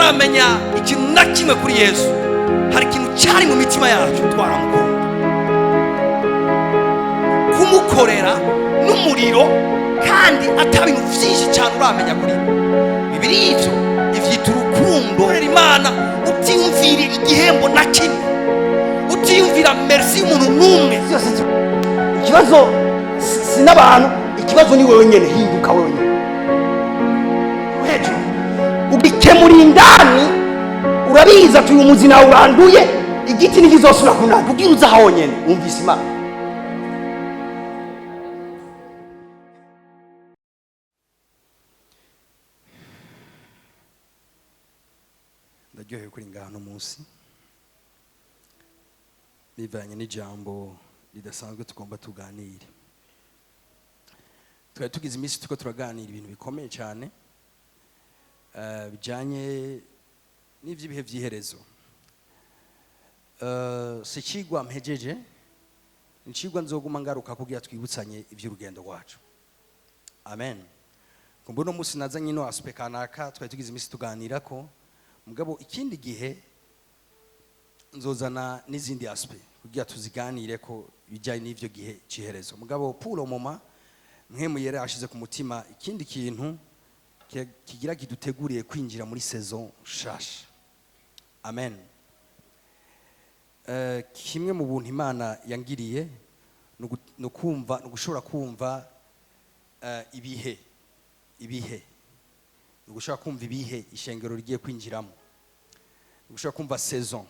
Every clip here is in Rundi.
Tutaramenya ikintu na kimwe kuri Yesu, hari ikintu cyari mu mitima yacu, twaramukunda, kumukorera n'umuriro, kandi ata bintu byinshi cyane uramenya kuri we. Bibiri ivyo ivyita urukundo. Korera Imana utiyumvira igihembo na kimwe, utiyumvira merci y'umuntu n'umwe. Byose ikibazo si n'abantu, ikibazo ni wewe nyene. Hinduka wewe nyene hejuru, ugikemura indani. Urabizi ati uyu muzi nawe uranduye, igiti ntikizosubira kunanda. Ubwira uza honyene wumvise Imana. Ndaryohewe kuri ngaha no munsi, bivanye n'ijambo ridasanzwe tugomba tuganire. Twari tugize iminsi turiko turaganira ibintu bikomeye cyane, bijanye n'ivy'ibihe vy'iherezo. Si icigwa mpejeje, ni icigwa nzoguma ngaruka kugira twibutsanye ivy'urugendo rwacu. Amen. Kumva uno munsi nazanye ino aspect kanaka twari tugize iminsi tuganirako, mugabo ikindi gihe nzozana n'izindi aspect kugira tuziganire ko bijyanye n'ivyo gihe c'iherezo. Mugabo pour le moment, Mpwemu Yera ashize ku mutima ikindi kintu kigira kiduteguriye kwinjira muri saison shasha. Amen. Kimwe mu buntu Imana yangiriye ni ukumva, ni ugushobora kumva ibihe, ibihe, ni ugushobora kumva ibihe ishengero rigiye kwinjiramo, ni ugushobora kumva saison.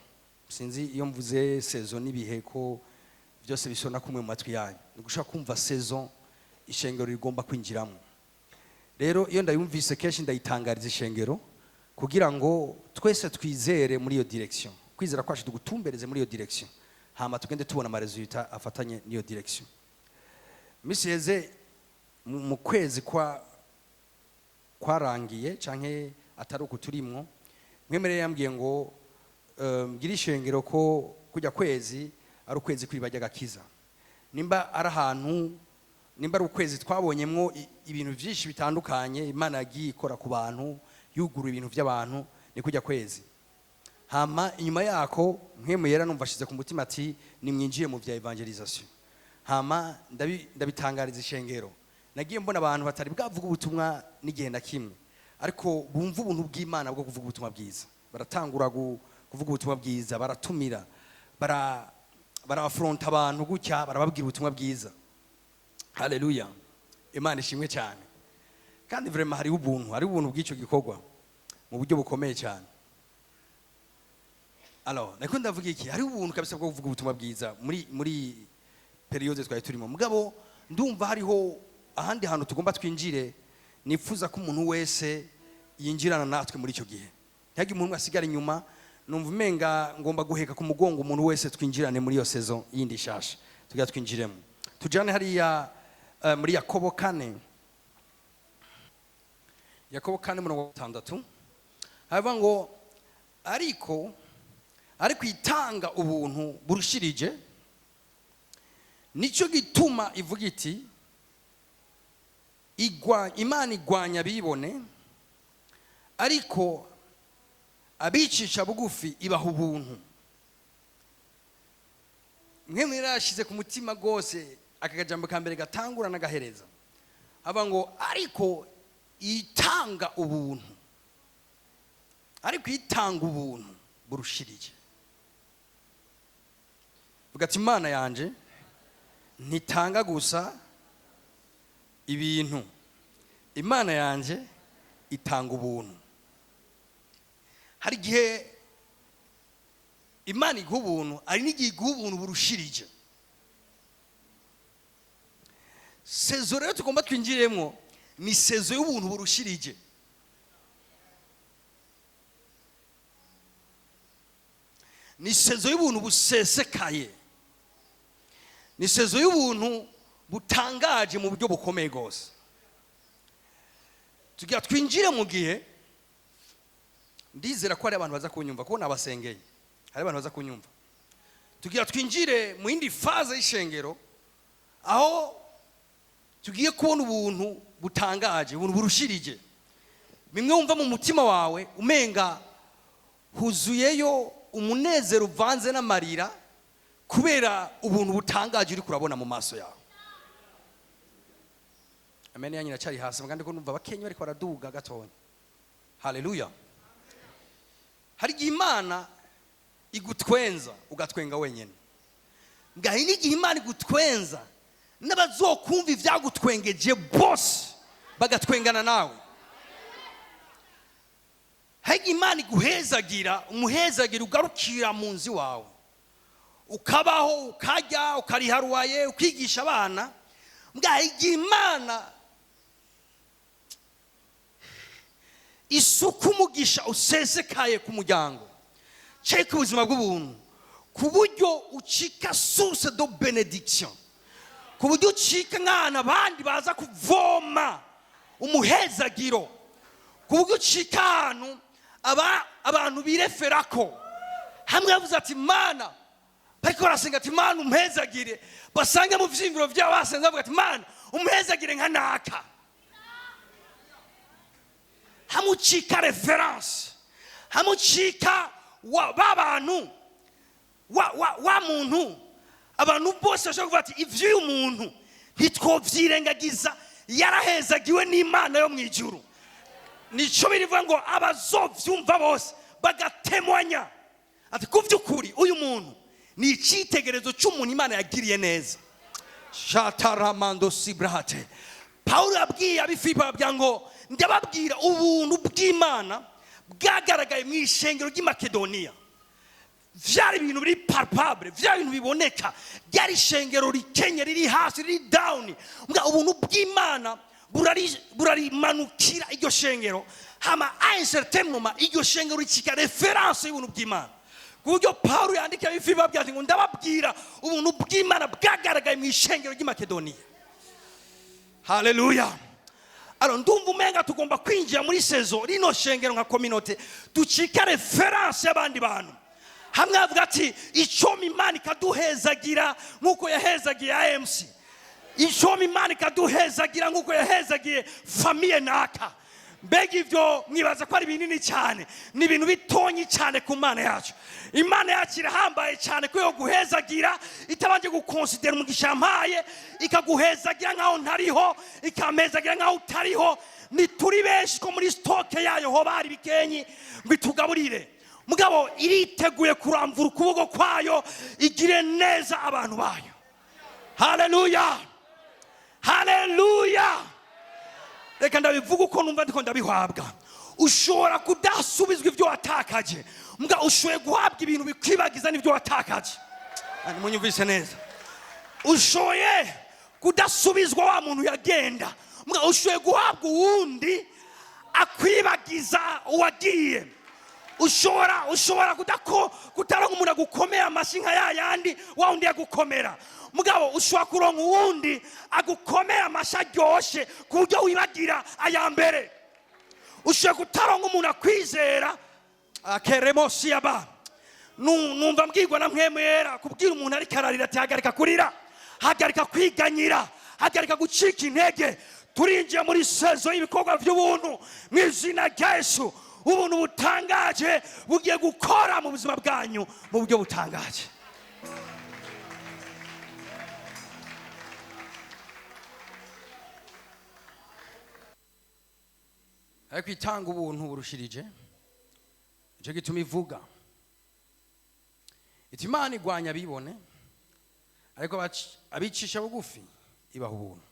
Sinzi iyo mvuze saison n'ibihe ko byose bisona kumwe mu matwi yanyu. Ni ugushobora kumva saison ishengero rigomba kwinjiramo. Rero iyo ndayumvise kenshi ndayitangariza ishengero kugira ngo twese twizere muri iyo direction, kwizera kwacu tugutumbereze muri iyo direction, hama tugende tubona ama résultats afatanye n'iyo direction. Misi heze mu kwezi kwa kwarangiye canke atari uku turimwo, mwemerere yambwiye ngo mbwire ishengero ko kujya kwezi ari ukwezi kw'iriba ry'agakiza. Nimba ari ahantu, nimba ari ukwezi twabonyemwo ibintu byinshi bitandukanye Imana yagiye ikora ku bantu, yugura ibintu by'abantu, ni kujya kwezi. Hama inyuma yako Mpwemu Yera numva ashize ku mutima ati nimwinjiye mu bya évangélisation. Hama ndabitangariza ishengero. Nagiye mbona abantu batari bwavuga ubutumwa n'igihe na kimwe, ariko bumva ubuntu bw'Imana bwo kuvuga ubutumwa bwiza, baratangura kuvuga ubutumwa bwiza, baratumira, barafronta abantu gutya, barababwira ubutumwa bwiza. Haleluya, Imana ishimwe cyane. Kandi vraiment hariho ubuntu, hariho ubuntu bw'icyo gikorwa mu buryo bukomeye cyane. Alors nako ndavuga iki? Hariho ubuntu kabisa bwo kuvuga ubutumwa bwiza muri période twari turimo. Mugabo ndumva hariho ahandi hantu tugomba twinjire. Nifuza ko umuntu wese yinjirana natwe muri icyo gihe, ntihagire umuntu asigara inyuma. Numva umenga ngomba guheka ku mugongo umuntu wese, twinjirane muri iyo saison yindi shasha tugira twinjiremo. Tujane hariya muri Yakobo 4, Yakobo 4 murongo 6, haravuga ngo ariko itanga ubuntu burushirije, nicyo gituma ivuga iti Imana igwanya abibone, ariko abicisha bugufi ibaha ubuntu. Mwe mwirashize ku mutima rwose aka kajambo ka mbere gatangura n'agahereza, haba ngo ariko itanga ubuntu, ariko itanga ubuntu burushirije. Vuga ati Imana yanje ntitanga gusa ibintu, Imana yanje itanga ubuntu. Hari igihe Imana iguha ubuntu, hari n'igihe iguha ubuntu burushirije. Saison rero tugomba twinjiremo ni saison y'ubuntu burushirije. Ni saison y'ubuntu busesekaye, ni saison y'ubuntu butangaje mu buryo bukomeye rwose. Tugira twinjire mu gihe, ndizera ko hari abantu baza kunyumva kuko nabasengeye, hari abantu baza kunyumva. Tugira twinjire mu yindi phase y'ishengero aho tugiye kubona ubuntu butangaje, ubuntu burushirije, bimwe wumva mu mutima wawe umenga Huzuyeyo umunezero uvanze n'amarira kubera ubuntu butangaje uri kurabona mu maso yawe. Amen yanyu iracari hasi, kandi ko numva abakenya bariko baraduga gatonya. Haleluya. Hari igihe Imana igutwenza ugatwenga wenyine. Ngaho n'igihe Imana igutwenza n'abazokumva ivyagutwengeje bose bagatwengana nawe. Hari igihe Imana iguhezagira, umuhezagira ugarukira mu nzu wawe, ukabaho, ukarya, ukariha ruwaye, ukigisha abana. Ngaho igihe Imana isuka umugisha usesekaye ku muryango cyangwa ku buzima bw'ubuntu, ku buryo ucika source de bénédiction, ku buryo ucika nk'ahantu abandi baza kuvoma umuhezagiro, ku buryo ucika ahantu abantu bireferako. Hamwe bavuze ati Mana, bariko barasenga ati Mana umpezagire, basange mu vyiyumviro vyabo basenze bavuga ati Mana umpezagire nka naka. Hamucika reference, hamucika wa ba bantu, wa muntu abantu bose bashobora kuvuga ati ivy'uyu muntu ntitwovyirengagiza, yarahezagiwe n'Imana yo mw'ijuru. Nico birivuga ngo abazovyumva bose bagatemwanya ati ku vy'ukuri uyu muntu ni icitegererezo c'umuntu Imana yagiriye neza. Shataramando sibrate. Paulo yabwiye ab'i Filipi ababwira ngo ndababwira ubuntu bw'Imana bwagaragaye mu ishengero ry'i Makedoniya. Vyari ibintu biri palpable, vyari ibintu biboneka, ryari ishengero rikenye, riri hasi, riri down. Mbwa ubuntu bw'Imana burarimanukira iryo shengero, hama à un certain moment iryo shengero ricika référence y'ubuntu bw'Imana, ku buryo Paulo yandika ab'i Filipi ababwira ati ngo ndababwira ubuntu bw'Imana bwagaragaye mu ishengero ry'i Makedoniya. Haleluya. Alors ndumva umenga tugomba kwinjira muri saison rino shengero nka communauté ducika référence y'abandi bantu. Hamwe avuga ati icyo Imana ikaduhezagira nk'uko yahezagiye AMC, icyo Imana ikaduhezagira nk'uko yahezagiye famille naka. Mbega ivyo mwibaza ko ari binini cyane? Ni ibintu bitonyi cyane ku Mana yacu. Imana yacu irahambaye cyane ko yo guhezagira itabanje gukonsidera umugisha yampaye, ikaguhezagira nkaho ntariho, ikampezagira nkaho utariho. Ni turi benshi ko muri stock yayo hoba hari bikenyi ngo itugaburire, mugabo iriteguye kuramvura ukuboko kwayo igire neza abantu bayo. Haleluya, haleluya. Reka ndabivuga uko numva ndiko ndabihwabwa. Ushobora kudasubizwa ibyo watakaje, mbwa ushoboye guhabwa ibintu bikwibagiza n'ibyo watakaje. Ani munyumvise neza? Ushoboye kudasubizwa wa muntu yagenda, mbwa ushoboye guhabwa uwundi akwibagiza uwagiye. Ushobora kutaronka umuntu agukomera amashyi nka ya yandi wa wundi yagukomera, mugabo ushobora kuronka uwundi agukomera amashyi aryoshe ku buryo wibagira aya mbere. Ushobora kutaronka umuntu akwizera akeremosiyaba. Numva mbwirwa na mwemera kubwira umuntu ariko ararira ati hagarika kurira, hagarika kwiganyira, hagarika gucika intege. Turinjiye muri saison y'ibikorwa by'ubuntu mu izina rya Yesu. Ubuntu butangaje bugiye gukora mu buzima bwanyu mu buryo butangaje. Ariko itanga ubuntu burushirije, nicyo gituma ivuga iti Imana igwanya abibone, ariko abicisha bugufi ibaha ubuntu.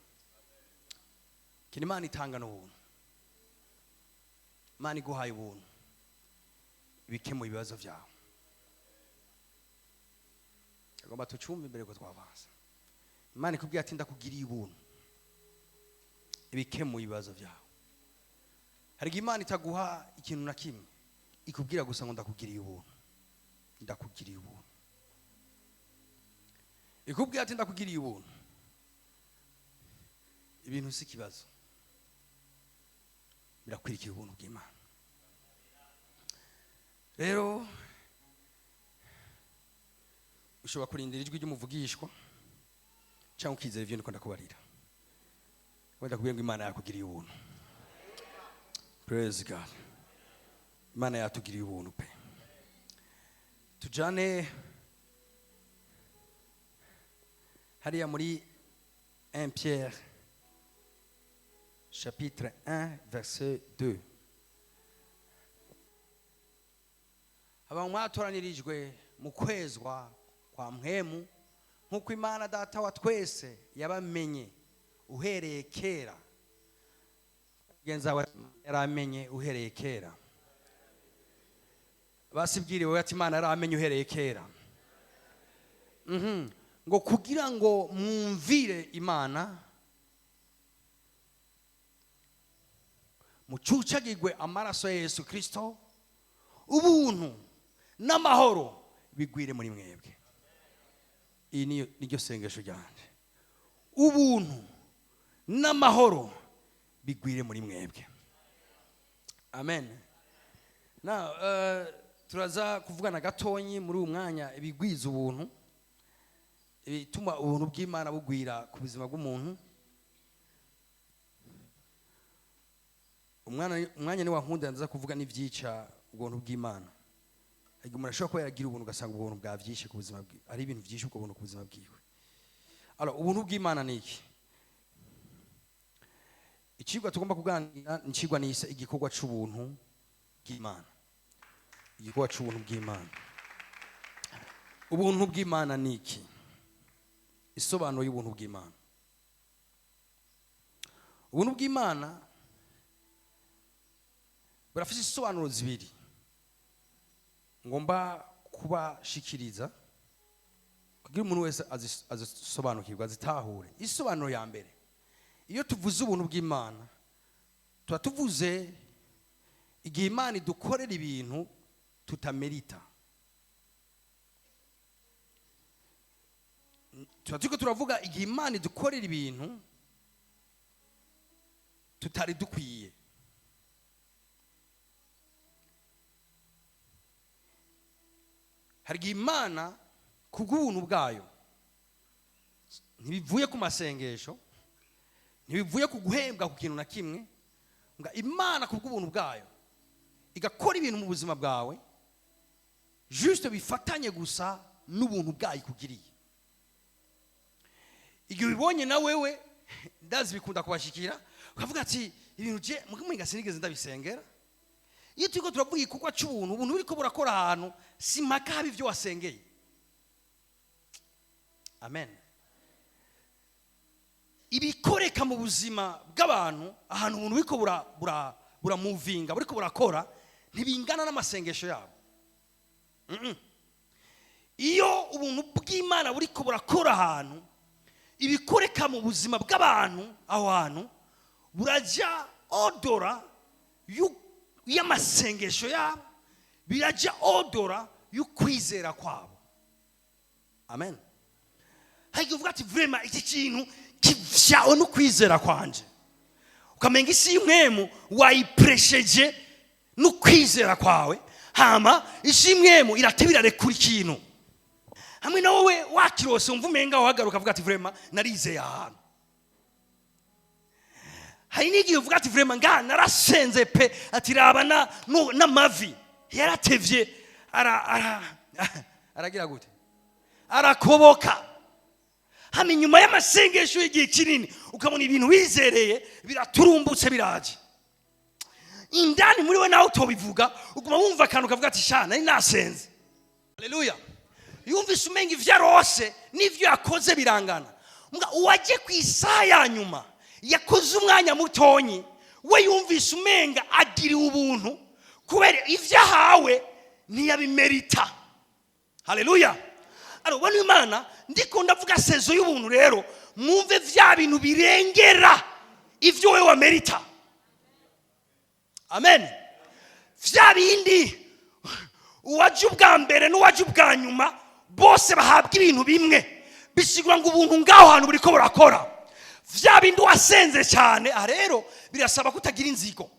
Kini Imana itanga n'ubuntu. Imana iguhaye ubuntu ibikemuye ibibazo byawe. Agomba tucumve imbere ko twabanza. Imana ikubwiye ati ndakugiriye ubuntu ibikemuye ibibazo byawe. Hari igihe Imana itaguha ikintu na kimwe, ikubwira gusa ngo ndakugiriye ubuntu, ndakugiriye ubuntu. Ikubwira ati ndakugiriye ubuntu, ibintu si ikibazo, birakwirikiye ubuntu bw'Imana. Rero ushobora kurindira ijwi ry'umuvugishwa cyangwa ukizera ibyo ndiko ndakubarira. Wenda kubwira ngo Imana yakugiriye ubuntu. Praise God. Imana yatugiriye ubuntu pe. Tujane hariya muri 1 Pierre chapitre 1 verset 2. Aba mwatoranirijwe mu kwezwa kwa mpwemu, nk'uko Imana Data wa twese yabamenye uhereye kera. Mugenzi wawe yaramenye uhereye kera. Basibwiriwe ati Imana yaramenye uhereye kera. Ngo kugira ngo mwumvire Imana, mucucagirwe amaraso ya Yesu Kristo, ubuntu n'amahoro bigwire muri mwebwe. Iyi niryo sengesho ryanje. Ubuntu n'amahoro bigwire muri mwebwe. Amen. Now, turaza kuvugana gatonyi muri uyu mwanya ibigwiza ubuntu, ibituma ubuntu bw'Imana bugwira ku buzima bw'umuntu. Umwanya ni wankunda ndaza kuvuga n'ivyica ubuntu bw'Imana. Igihe umuntu ashobora kuba yaragira ubuntu ugasanga ubuntu bwavyishe ku buzima bwiwe, ari ibintu vyishe ubwo buntu ku buzima bwiwe. Alors, ubuntu bw'Imana ni iki? Icigwa tugomba kuganira ni icigwa nise igikorwa c'ubuntu bw'Imana. Igikorwa c'ubuntu bw'Imana. Ubuntu bw'Imana ni iki? Isobanuro y'ubuntu bw'Imana. Ubuntu bw'Imana burafise isobanuro zibiri ngomba kubashikiriza kugira umuntu wese azisobanukirwe, azitahure. Isobanuro ya mbere, iyo tuvuze ubuntu bw'Imana tuba tuvuze igihe Imana idukorera ibintu tutamerita. Tuba turiko turavuga igihe Imana idukorera ibintu tutari dukwiye. Hari igihe Imana kubw'ubuntu bwayo, ntibivuye ku masengesho, ntibivuye ku guhembwa ku kintu na kimwe, ngo Imana kubw'ubuntu bwayo igakora ibintu mu buzima bwawe juste bifatanye gusa n'ubuntu bwayo ikugiriye. Igihe ubibonye na wewe, ndazi bikunda kubashikira, ukavuga ati ibintu je mukimuhinga sinigeze ndabisengera. Iyo turiko turavuga igikorwa c'ubuntu, ubuntu buriko burakora ahantu, si mpaka haba ivyo wasengeye. Amen. Ibikoreka mu buzima bw'abantu, ahantu ubuntu buriko buramuvinga, buriko burakora, ntibingana n'amasengesho yabo. Iyo ubuntu bw'Imana buriko burakora ahantu, ibikoreka mu buzima bw'abantu aho hantu buraja odora y'amasengesho yabo, biraja odora y'ukwizera kwabo. Amen. Hari uvuga ati vraiment iki kintu kivyawe n'ukwizera kwanje, ukamenga isi y'umwemu wayipresheje n'ukwizera kwawe, hama isi y'umwemu irateba irarekura ikintu hamwe na wowe wakirose, wumva umenga wahagaruka ukavuga ati vraiment narizeye ahantu. Hari n'igihe uvuga ati vraiment nga narasenze pe, ati raba n'amavi yaratevye, aragira gute, arakoboka. Hama inyuma y'amasengesho y'igihe kinini ukabona ibintu wizereye biraturumbutse, biraje indani muri we, nawe utobivuga, uguma wumva akantu kavuga ati sha nari nasenze. Haleluya. Yumvise umenga ivyo arose n'ivyo yakoze birangana. Mbwa uwaje ku isaha ya nyuma yakoze umwanya mutonyi, we yumvise umenga agiriwe ubuntu kubera ivyo ahawe ntiyabimerita. Haleluya. Aro bano Imana, ndiko ndavuga saison y'ubuntu rero, mwumve vya bintu birengera ivyo wewe wamerita. Amen. Vya bindi uwaje ubwa mbere n'uwaje ubwa nyuma bose bahabwa ibintu bimwe, bisigura ngo ubuntu ngaho hantu buriko burakora. Vya bindi wasenze cyane, aha rero birasaba kutagira inzigo,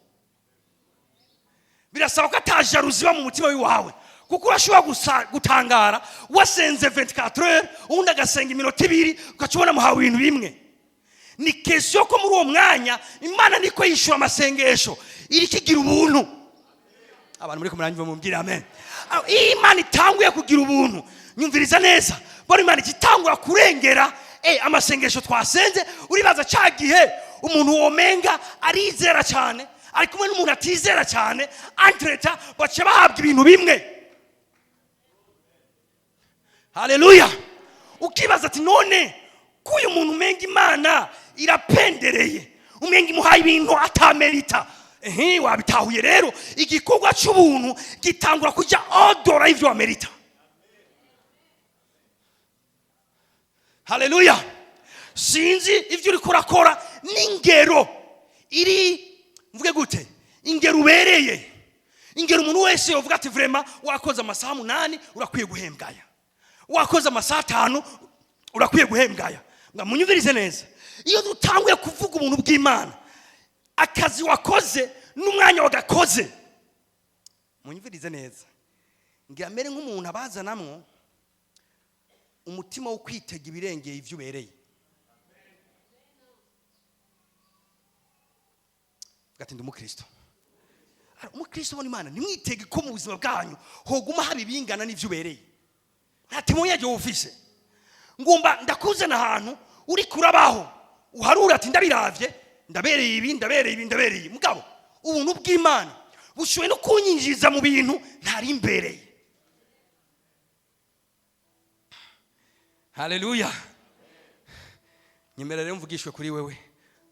birasaba ko atajaruzi iba mu mutima wawe, kuko urashobora gutangara wasenze 24 heures, uwundi agasenga iminota ibiri, ugaca ubona muhawe ibintu bimwe. Ni question ko muri uwo mwanya Imana niko yishura amasengesho, iriko igira ubuntu. Abantu muri kumuranyumva mumbwire amen. Iyo Imana itanguye kugira ubuntu, nyumviriza neza, bora Imana igitangura kurengera amasengesho twasenze. Uribaza cya gihe umuntu womenga arizera cyane ari kumwe n'umuntu atizera cyane, entre-temps baca bahabwa ibintu bimwe. Haleluya! Ukibaza ati: "None ko uyu muntu umenga Imana irapendereye, umenga imuhaye ibintu atamerita?" Ehe, wabitahuye rero. Igikorwa cy'ubuntu gitangura kujya au-delà y'ibyo wamerita. Haleluya! Sinzi ibyo uri kurakora n'ingero iri, mvuge gute, ingero ubereye, ingero umuntu wese yovuga ati: "Vraiment, wakoze amasaha 8, urakwiye guhembwa aya; wakoze amasaha 5, urakwiye guhembwa aya." Ngo munyumvirize neza, iyo dutanguye kuvuga ubuntu bw'Imana, akazi wakoze n'umwanya wagakoze, munyumvirize neza, ngira mbere nk'umuntu abazanamwo umutima wo kwitega ibirengeye ibyo ubereye. Ati: "Ndi umukristo." Umukristo ubona Imana, ntimwitege ko mu buzima bwanyu hoguma haba ibingana n'ibyo ubereye. Nta timunyage ufise. Ngumba ndakuzana ahantu uri kurabaho, uharura ati: "Ndabiravye, ndabereye ibi, ndabereye ibi, ndabereye ibi. Mugabo ubuntu bw'Imana bushoboye no kunyinjiza mu bintu ntari imbereye." Haleluya! Nyemera rero mvugishwe kuri wewe,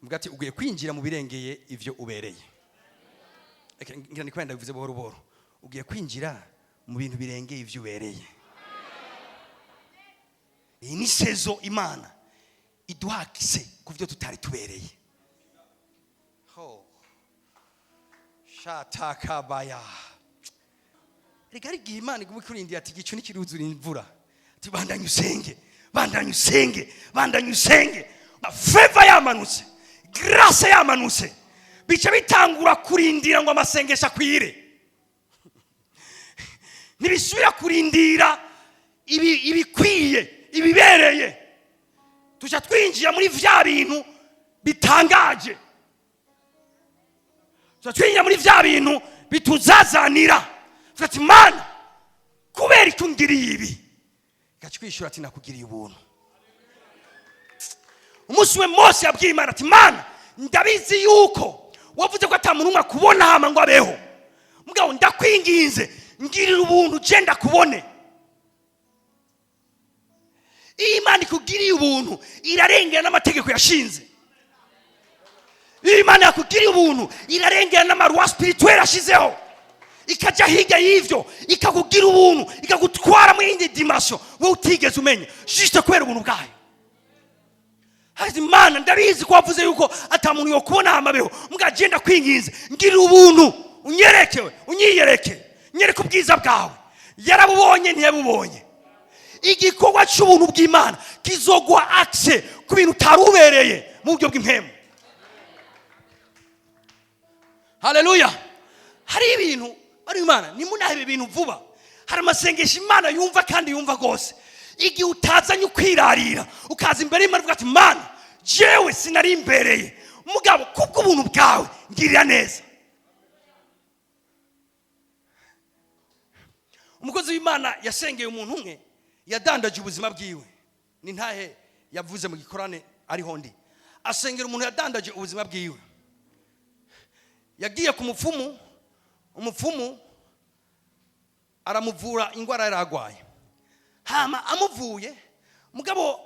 mvuga ati: "Ugiye kwinjira mu birengeye ivyo ubereye." Reka ngira ni kwenda bivuze buhoro buhoro. Ugiye kwinjira mu bintu birengeye ivyo ubereye. Iyi ni saison Imana iduhakise ku byo tutari tubereye. Ho shatakabaya. Reka, hari igihe Imana iguma ikurindiye ati: "Igicu ntikiruzura imvura." Ati: "Bandanye usenge, bandanye usenge, bandanye usenge." Faveur yamanutse, grâce yamanutse, bica bitangura kurindira ngo amasengesho akwire. Ntibisubira kurindira ibikwiye, ibibereye. Tuca twinjira muri vya bintu bitangaje, tuca twinjira muri vya bintu bituzazanira. Tuvuga ati: "Mana, kubera icyo ungiriye ibi?" Igaca kwishura ati: "Nakugiriye ubuntu." Umunsi we Mose yabwiye Imana ati: "Mana, ndabizi yuko wavuze ko ata muntu umwe akubona hama ngo abeho. Mugabo ndakwinginze, ngirira ubuntu, je ndakubone." Iyo Imana ikugiriye ubuntu, irarengera n'amategeko yashinze. Iyo Imana yakugiriye ubuntu, irarengera n'ama lois spirituelles ashizeho, ikajya hirya y'ivyo, ikakugira ubuntu, ikagutwara mu yindi dimension wowe utigeze umenya, juste kubera ubuntu bwayo. Ati: "Imana, ndabizi ko wavuze yuko ata muntu yokubona hamabeho. Mbwa je ndakwinginze, ngirira ubuntu, unyerekewe, unyiyereke, nyereke ubwiza bwawe." Yarabubonye? Ntiyabubonye? Igikorwa cy'ubuntu bw'Imana kizoguha accès ku bintu utari ubereye mu buryo bw'impemu. Haleluya! Hari ibintu bari Imana nimunahe ibintu vuba. Hari amasengesho Imana yumva, kandi yumva rwose, igihe utazanye ukwirarira, ukaza imbere y'Imana uvuga ati: "Mana, jewe sinari imbereye, mugabo kubw'ubuntu bwawe ngirira neza." Umukozi w'Imana yasengeye umuntu umwe yadandaje ubuzima bwiwe. Ni ntahe yavuze mu gikorane ariho ndi, asengera umuntu yadandaje ubuzima bwiwe. Yagiye ku mupfumu, umupfumu aramuvura indwara yari arwaye. Hama amuvuye, mugabo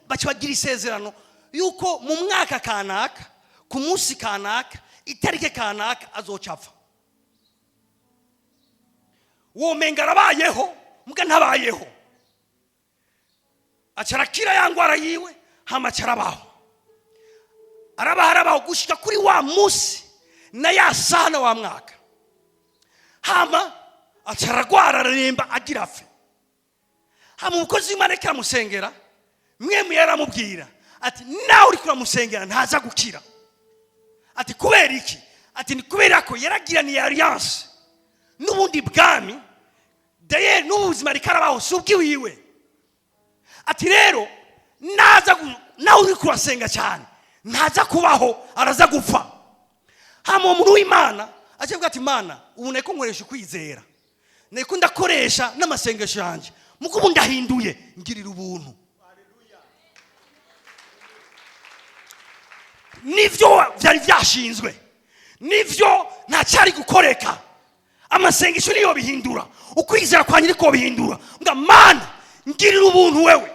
baca bagira isezerano yuko mu mwaka kanaka, ku munsi kanaka, itariki kanaka azoca apfa. Womenga arabayeho, muga ntabayeho. Aca arakira ya ndwara yiwe, hama aca arabaho, arabaho, arabaho gushika kuri wa munsi na ya saha na wa mwaka. Hama aca aragwara, araremba, agira apfe. Hama umukozi w'Imana ariko aramusengera, mwemwe yaramubwira ati: "Nawe uriko uramusengera, ntaza gukira." Ati: "Kubera iki?" Ati: "Ni kubera ko yaragiraniye alliance n'ubundi bwami. D'ailleurs n'ubuzima ariko arabaho si ubwiwiwe." Ati: "Rero naza nawe uriko urasenga cyane, ntaza kubaho, araza gupfa." Hama uwo muntu w'Imana aca avuga ati: "Imana, ubu niko nkoresha ukwizera." Niko ndakoresha n'amasengesho yanjye, muko ubu ndahinduye, ngirira ubuntu. Nivyo byari byashinzwe, nivyo ntacyari gukoreka. Amasengesho niyo bihindura, ukwizera kwanjye niko bihindura. Mbwa Mana, ngirira ubuntu wewe.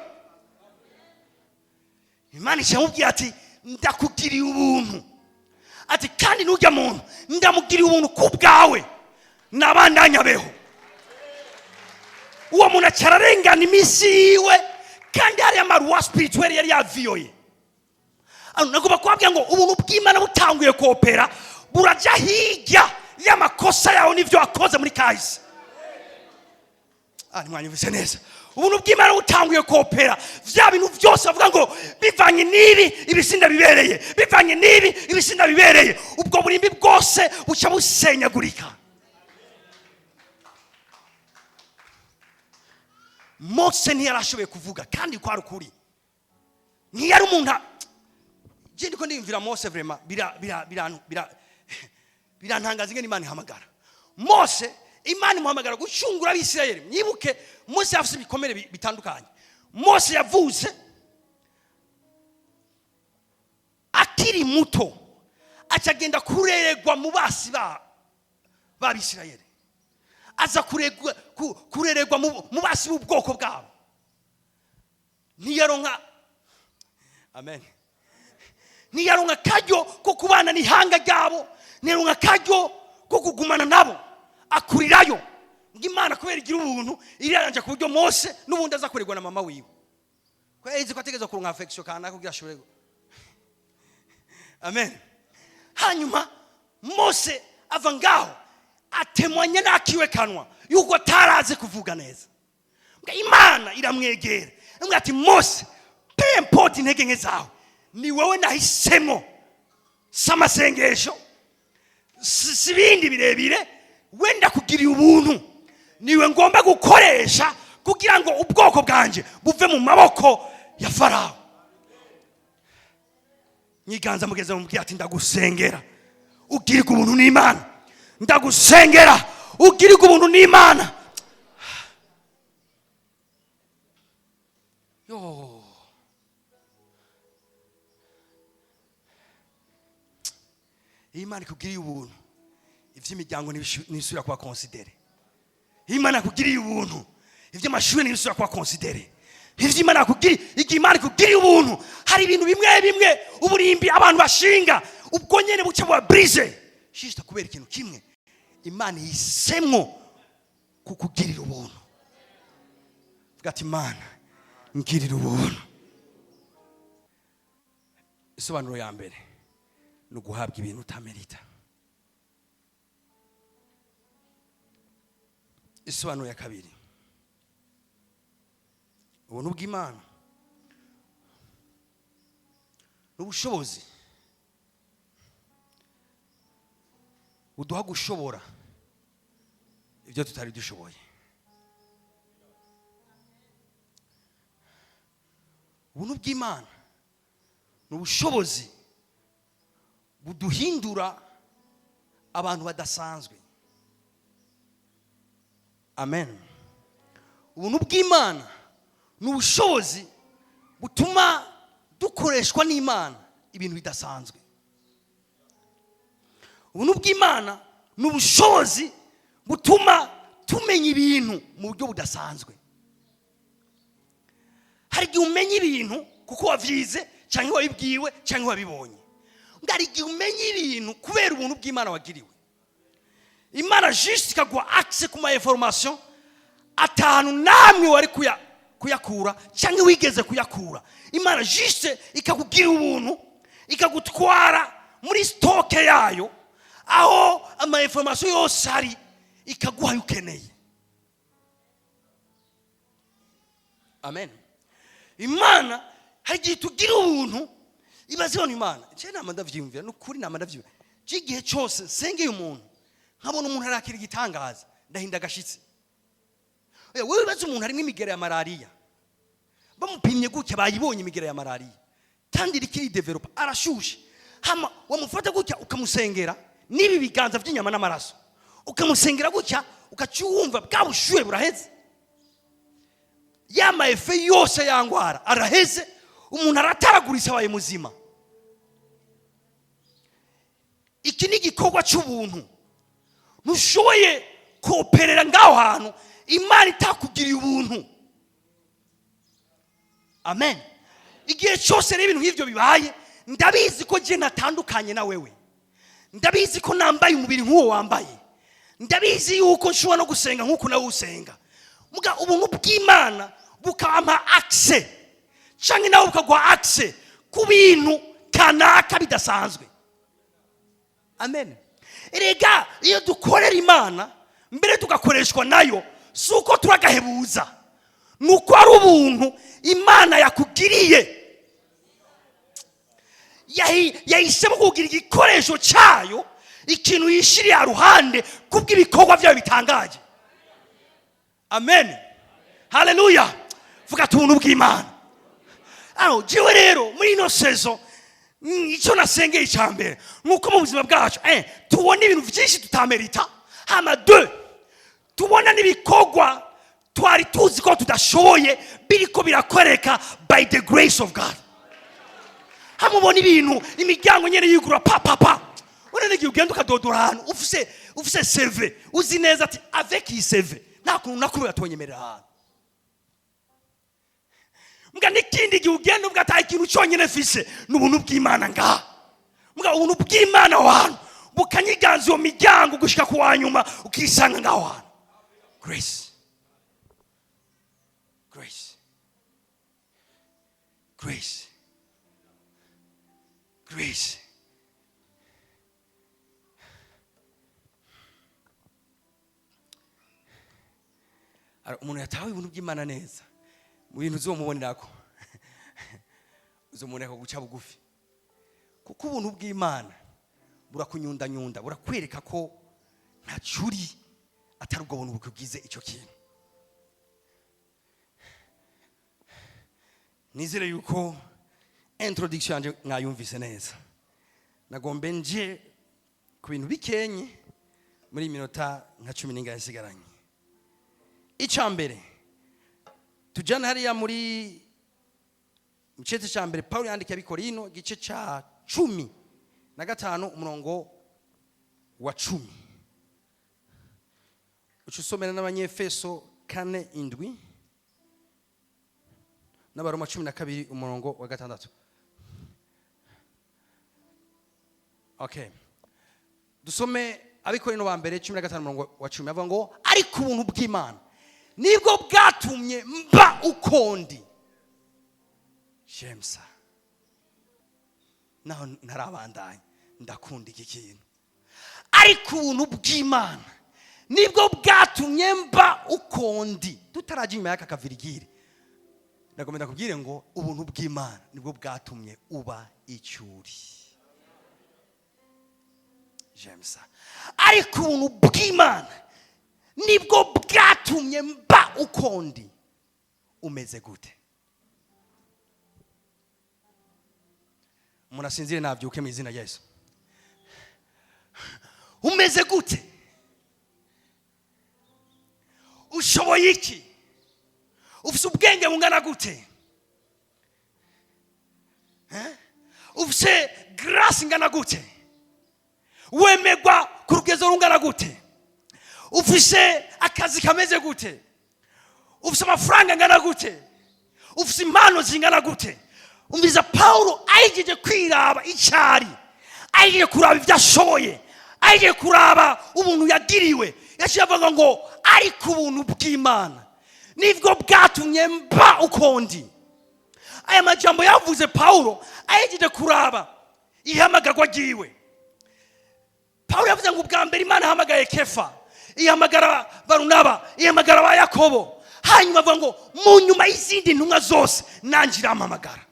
Imana ikamubwira ati ndakugiriye ubuntu, ati kandi nujya muntu ndamugiriye ubuntu ku bwawe nabandanyabeho. Uwo muntu acararengana iminsi yiwe, kandi hariya amaruwa spirituel yari yaviyoye. Nagomba kubabwira ngo ubuntu bw'Imana butanguye kopera, burajya hirya y'amakosa yawe n'ibyo wakoze muri kahise. Ntimwanyumvise neza. Ubuntu bw'Imana butanguye kopera, vya bintu byose bavuga ngo bivanye n'ibi ibisinda bibereye, bivanye n'ibi ibisinda bibereye, ubwo burimbi bwose buca busenyagurika. Mose ntiyarashoboye kuvuga, kandi kwari ukuri. Ntiyari umuntu. Je ndiko ndiyumvira Mose, vraiment birantangaza ingene Imana ihamagara Mose. Imana imuhamagara gucungura Abisirayeli. Mwibuke Mose afite ibikomere bitandukanye. Mose yavutse akiri muto, acagenda kureregwa mu basi b'Abisirayeli, aza kureregwa mu basi b'ubwoko bwabo. Ntiyaronka, amen, ntiyaronka akaryo ko kubana n'ihanga ryabo, ntiyaronka akaryo ko kugumana nabo, akurirayo. Ngo Imana kubera igira ubuntu iraranja ku buryo Mose n'ubundi aza kuregwa na mama wiwe, kubera izi ko ategerezwa kuronka affection kanaka kugira ashobore amen. Hanyuma Mose ava ngaho atemwanye n'akiwe kanwa yuko atarazi kuvuga neza. Mbwa Imana iramwegera, imubwira ati Mose, peu importe intege nke zawe, ni wowe nahisemo, si amasengesho, si ibindi birebire, wenda kugiriye ubuntu, niwe ngomba gukoresha kugira ngo ubwoko bwanjye buve mu maboko ya Farawo. Nyiganza mugeze mubwira ati ndagusengera ugirirwe ubuntu n'Imana, ndagusengera ugirirwe ubuntu n'Imana. Yo. Iyo Imana ikugiriye ubuntu, ivy'imiryango ntibisubira kuba considéré. Iyo Imana ikugiriye ubuntu, ivy'amashuri ntibisubira kuba considéré. Ivyo Imana ikugiriye, igihe Imana ikugiriye ubuntu, hari ibintu bimwe bimwe uburimbi abantu bashinga ubwo nyene buca buba brise, juste kubera ikintu kimwe Imana yisemwo kukugirira ubuntu. Vuga ati Imana ngirira ubuntu. Isobanuro ya mbere ni uguhabwa ibintu utamerita. Isobanuro ya kabiri, ubuntu bw'Imana n'ubushobozi buduha gushobora ibyo tutari dushoboye. Ubuntu bw'Imana n'ubushobozi buduhindura abantu badasanzwe. Amen. Ubuntu bw'Imana n'ubushobozi butuma dukoreshwa n'Imana ibintu bidasanzwe. Ubuntu bw'Imana n'ubushobozi butuma tumenya ibintu mu buryo budasanzwe. Hari igihe umenya ibintu kuko wavyize cyangwa wabibwiwe cyangwa wabibonye. Hari igihe umenya ibintu kubera ubuntu bw'Imana wagiriwe. Imana juste ikaguha accès ku ma information atanu namwe wari kuyakura cyangwa wigeze kuyakura. Imana juste ikakugira ubuntu, ikagutwara muri stock yayo aho ama information yose ari, ikaguha ayo ukeneye. Amen. Imana hari igihe tugira ubuntu, ibaze hano Imana. Je nama ndavyiyumvira, nukuri nama ndavyiyumvira. Je igihe cyose nsengeye umuntu nkabona umuntu arakira igitangaza, ndahinda agashitsi. Oya, wewe ibaze umuntu harimo imigera ya malaria, bamupimye gutya bayibonye imigera ya malaria kandi iriko iridevelopa, arashushe, hama wamufata gutya ukamusengera n'ibi biganza by'inyama n'amaraso, ukamusengera gutya Ugaca wumva bwa bushuhe buraheze, ya ma effets yose ya ngwara araheze, umuntu arataraguritse, abaye muzima. Iki ni igikorwa cy'ubuntu. Ntushoboye koperera ngaho hantu Imana itakugiriye ubuntu. Amen. Igihe cyose rero ibintu nk'ibyo bibaye, ndabizi ko njye natandukanye na wewe, ndabizi ko nambaye umubiri nk'uwo wambaye, ndabizi yuko nshobora no gusenga nk'uko nawe usenga. Muga ubuntu bw'Imana bukampa accès, cyangwa nawe bukaguha accès ku bintu kanaka bidasanzwe. Amen. Erega iyo dukorera Imana mbere tugakoreshwa nayo, si uko turagahebuza, ni uko ari ubuntu Imana yakugiriye. Yahisemo kugira igikoresho cyayo, ikintu yishiriye ruhande kubw'ibikorwa byayo bitangaje. Amen, haleluya. Vuga ati: "Ubuntu bw'Imana." Aho jewe rero muri ino saison, icyo nasengeye icya mbere ni uko mu buzima bwacu tubona ibintu byinshi tutamerita, hama deux, tubona n'ibikorwa twari tuzi ko tudashoboye biriko birakoreka by the grace of God. Hamwe ubona ibintu, imiryango nyine yigura pa pa pa. Urabona igihe ugenda ukadodora ahantu ufise CV, uzi neza ati: "Avec iyi CV nta kuntu nakumwe batonyemerera ahantu." Mbwa n'ikindi gihe ugenda uvuga ati: "Ikintu cyonyine mfise ni ubuntu bw'Imana ngaha." Mbwa ubuntu bw'Imana aho hantu bukanyiganza iyo miryango gushika ku wa nyuma, ukisanga ngaho hantu. Grace, grace, grace, grace. Umuntu yatawe ibintu by'Imana neza, mu bintu uzomubonerako, uzomubonera guca bugufi, kuko ubuntu bw'Imana burakunyundanyunda, burakwereka ko ntacuri atari ubwo buntu bukugize icyo kintu. Nizere yuko introduction yanjye mwayumvise neza. Nagombe nje ku bintu bikenye muri iyi minota nka 10 n'ingahe nsigaranye. Icya mbere, tujyane hariya muri mu gice cya mbere Paul yandikiye Abikorino, igice cya 15, umurongo wa 10. Uca usomera n'Abanyefeso 4:7, n'Abaroma 12, umurongo wa 6. Okay, dusome Abikorino ba mbere 15, umurongo wa 10. Avuga ngo: "Ariko ubuntu bw'Imana nibwo bwatumye mba ukondi." Shemsa, naho ntarabandanya, ndakunda iki kintu: "Ariko ubuntu bw'Imana nibwo bwatumye mba ukondi." Tutarajya inyuma y'aka kavirigire, ndagomba ndakubwire ngo ubuntu bw'Imana nibwo bwatumye uba icyuri. J'aime ça. "Ariko ubuntu bw'Imana nibwo bwatumye mba ukondi." Umeze gute? Umuntu asinzire nabyuke mu izina rya Yesu. Umeze gute? Ushoboye iki? Ufite ubwenge bungana gute? Eh? Ufite grâce ingana gute? Wemegwa ku rugezo rungana gute? Ufise akazi kameze gute? Ufise amafaranga angana gute? Ufise impano zingana gute? Umviza, Paulo ahejeje kwiraba icyari, ahejeje kuraba ibyo ashoboye, ahejeje kuraba ubuntu yagiriwe, yaciye avuga ngo: "Ariko ubuntu bw'Imana nibwo bwatumye mba ukondi." Aya majambo yavuze Paulo ahejeje kuraba ihamagarwa ryiwe. Paulo yavuze ngo ubwa mbere Imana ihamagaye Kefa, ihamagara Barunaba, ihamagara ba Yakobo, hanyuma avuga ngo mu nyuma y'izindi ntumwa zose nanjye irampamagara.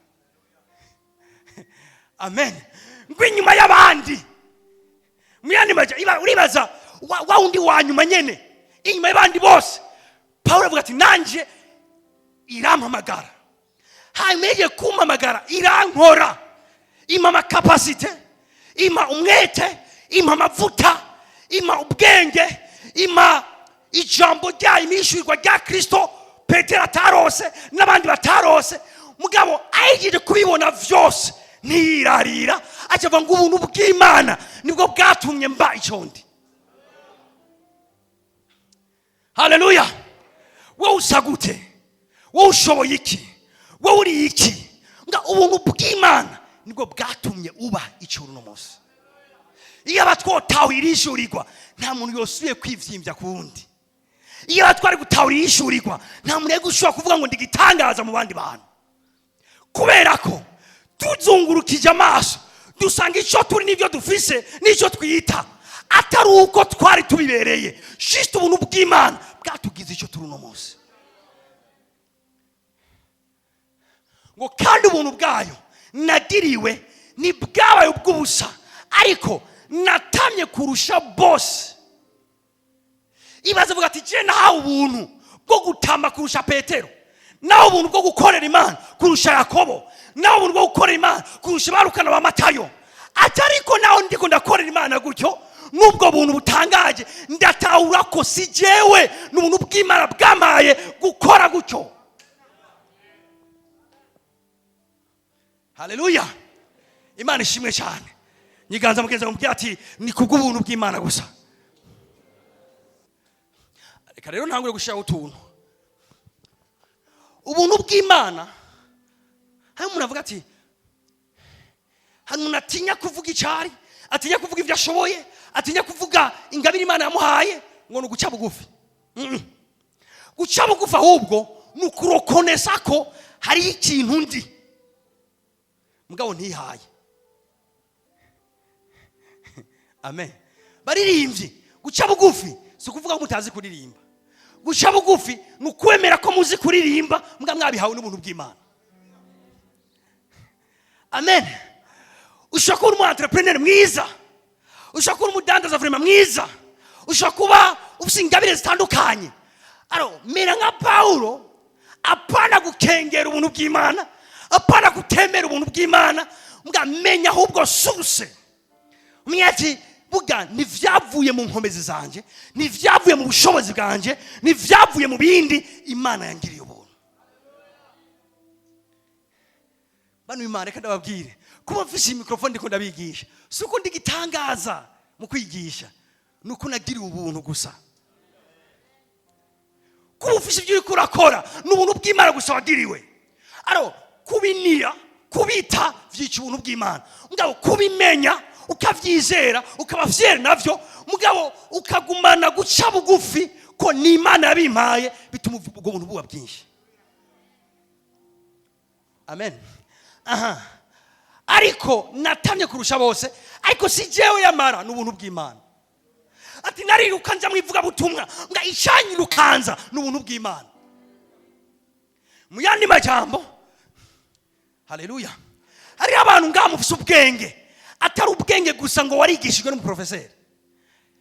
Amen. Ngo inyuma y'abandi, mu yandi uribaza wa wundi wa nyuma nyene, inyuma y'abandi bose, Paulo avuga ati: "Nanjye irampamagara, hanyuma igiye kumpamagara irankora, impa ama capacités, impa umwete, impa amavuta, impa ubwenge, impa Ijambo ryayo, imishyurirwa rya Kristo, Petero atarose n'abandi batarose. Mugabo ahejeje kubibona vyose, ntiyirarira, acavuga ngo ubuntu bw'Imana nibwo bwatumye mba icyo ndi. Haleluya! Wowe usa gute? Wowe ushoboye iki? Wowe uri iki? Nga ubuntu bw'Imana nibwo bwatumye uba icyo uri uno munsi. Iyo aba twotawe irishyurirwa, nta muntu yosubiye kwivyimbya ku wundi. Iyo aba twari gutahura irishyurirwa, nta muntu yari gushobora kuvuga ngo ndigitangaza mu bandi bantu, kubera ko tuzungurukije amaso dusanga icyo turi n'ibyo dufise n'icyo twita atari uko twari tubibereye. Juste ubuntu bw'Imana bwatugize icyo turi uno munsi. Ngo kandi ubuntu bwayo nagiriwe ntibwabaye ubw'ubusa, ariko natamye kurusha bose. Ibaze, avuga ati je nahawe ubuntu bwo gutamba kurusha Petero, nawe ubuntu bwo gukorera Imana kurusha Yakobo, nawe ubuntu bwo gukorera Imana kurusha barukana ba Matayo. Ati ariko nawe ndiko ndakorera Imana gutyo, n'ubwo buntu butangaje, ndatahura ko si jewe, ni ubuntu bw'Imana bwamaye gukora gutyo. Haleluya! Imana ishimwe cyane. Nyiganza mugenzi wawe, mubwira ati ni kubw'ubuntu bw'Imana gusa. Reka rero ntangure gushyiraho utuntu. Ubuntu bw'Imana, hari umuntu avuga ati, hari umuntu atinya kuvuga icyari, atinya kuvuga ibyo ashoboye, atinya kuvuga ingabire Imana yamuhaye, ngo ni uguca bugufi. Guca bugufi ahubwo ni ukurokonesa ko hari ikintu ndi, mugabo ntihaye. Amen. Baririmbyi, guca bugufi si ukuvuga ko mutazi kuririmba. Guca bugufi ni ukwemera ko muzi kuririmba, mbwa mwabihawe n'ubuntu bw'Imana. Amen. Ushobora kuba uri umu entrepreneur mwiza, ushobora kuba uri umudandaza vraiment mwiza, ushobora kuba ufite ingabire zitandukanye. Aro mera nka Paulo, apana gukengera ubuntu bw'Imana, apana gutemera ubuntu bw'Imana, mbwa menya ahubwo source. Umenya ati buga ntivyavuye mu nkomezi zanje, ntivyavuye mu bushobozi bwanje, ntivyavuye mu bindi, Imana yangiriye ubuntu. Bano Imana, reka ndababwire, kuba mfise iyi microphone ndiko ndabigisha, si uko ndigitangaza mu kwigisha, ni uko nagiriwe ubuntu gusa. Kuba ufise ibyo uriko urakora ni ubuntu bw'Imana gusa wagiriwe. Aro kubinira, kubita vyica ubuntu bw'Imana. Mugabo kubimenya, ukavyizera, ukaba fier navyo, mugabo ukagumana guca bugufi ko ni Imana yabimpaye, bituma ubwo buntu buba bwinshi. Amen. Aha, ariko natamye kurusha bose, ariko si jewe yamara, ni ubuntu bw'Imana. Ati nariruka nja mu ivugabutumwa, nga icyanyirukanza ni ubuntu bw'Imana. Mu yandi majambo, haleluya, hariho abantu ngaha mufise ubwenge, atari ubwenge gusa ngo warigishijwe n'umuprofeseri,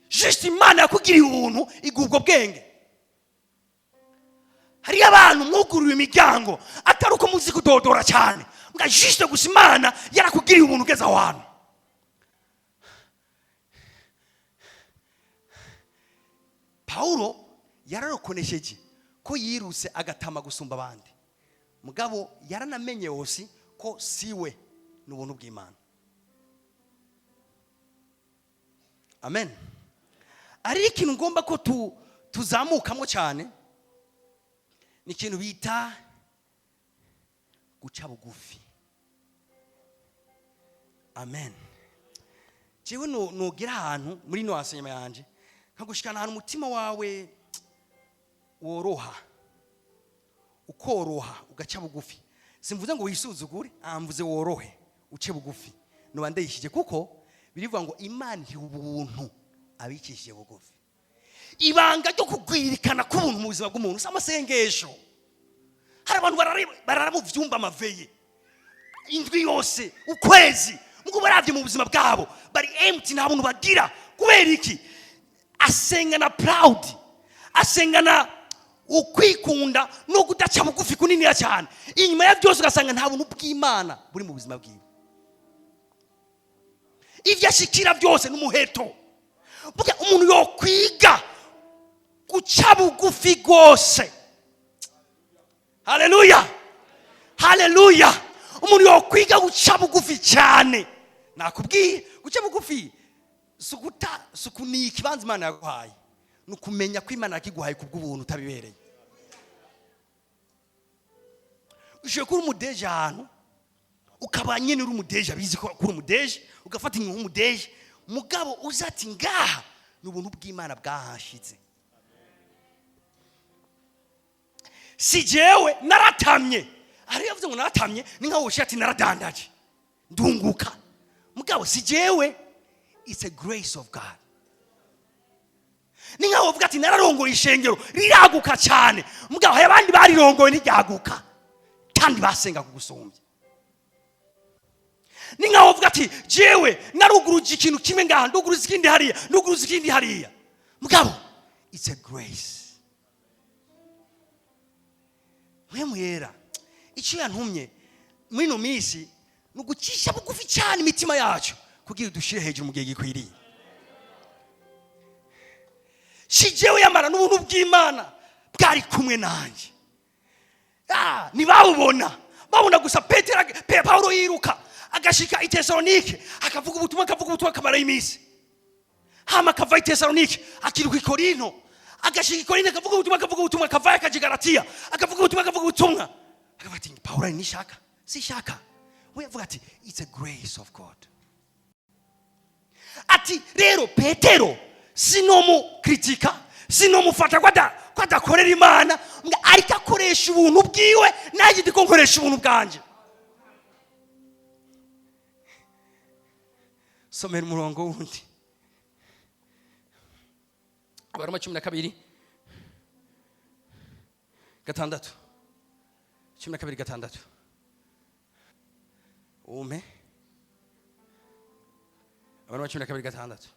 juste Imana yakugiriye ubuntu iguha ubwo bwenge. Hariyo abantu mwuguriwe imiryango, atari uko muzi kudodora cyane, mbwa juste gusa Imana yarakugiriye ubuntu ugeze aho hantu. Paulo yararokonesheje ko yirutse agatama gusumba abandi, mugabo yaranamenye yose ko siwe, ni ubuntu bw'Imana. Amen. Ari ikintu ngomba ko tuzamukamo cyane, ni ikintu bita guca bugufi. Amen. Jewe nogera ahantu muri no enseignement yanje, nkagushikana ahantu umutima wawe woroha, ukoroha, ugaca bugufi. Simvuze ngo wisuzugure, mvuze worohe, uce bugufi. Noba ndayishije, kuko birivuga ngo Imana iha ubuntu abicishije bugufi. Ibanga ryo kugwirikana k'ubuntu mu buzima bw'umuntu si amasengesho. Hari abantu barara mu vyumba amaveye indwi yose, ukwezi, mugo baravye mu buzima bwabo bari empty, nta buntu bagira. Kubera iki? Asengana proud, asengana ukwikunda no kudaca bugufi kuniniya cyane. Inyuma ya byose ugasanga nta buntu bw'Imana buri mu buzima bwiwe. Ivyo ashikira byose n'umuheto. Burya umuntu yokwiga Uguca bugufi rwose. Haleluya, haleluya. Umuntu yokwiga guca bugufi cyane. Nakubwiye, guca bugufi si uguta, si ukuniha ikibanza Imana yaguhaye, ni ukumenya ko Imana yakiguhaye kubw'ubuntu utabibereye. Ushobora kuba uri umudeje ahantu, ukaba nyine uri umudeje, abizi ko uri umudeje, ugafata inkuru nk'umudeje, mugabo uzati ngaha ni ubuntu bw'Imana bwahashize. Si jewe naratamye. Ari yavuze ngo naratamye, ni nkaho woshe ati naradandaje ndunguka, mugabo si jewe, it's a grace of God. Ni nkaho uvuga ati nararongoye ishengero riraguka cyane, mugabo hari abandi barirongoye ntiryaguka kandi basenga kugusumbya. Ni nkaho uvuga ati jewe naruguruje ikintu kimwe ngaha, nduguruza ikindi hariya, nduguruza ikindi hariya, mugabo it's a grace. Mpwemu Yera icyo yantumye muri ino minsi ni ugucisha bugufi cyane imitima yacu kugira dushyire hejuru mu gihe gikwiriye. Si jewe yamara n'ubuntu bw'Imana bwari kumwe nanjye. Ntibawubona, babona gusa Petero, Paulo yiruka agashika i Tesalonike, akavuga ubutumwa, akavuga ubutumwa, akamara iminsi, hama akava i Tesalonike akiruka i Korinto, agashika i Korinto akavuga ubutumwa, akavuga ubutumwa, akavayo akaja i Galatiya akavuga ubutumwa, akavuga ubutumwa, akavuga ati Paulo nishaka sishaka. We avuga ati it's a grace of God. Ati rero Petero sinomukritika, sinomufata ko adakorera Imana, ariko akoresha ubuntu bwiwe, nanjye ndiko nkoresha ubuntu bwanje. Somera umurongo wundi, Abaroma 12:6, 12:6. Umpe Abaroma 12:6.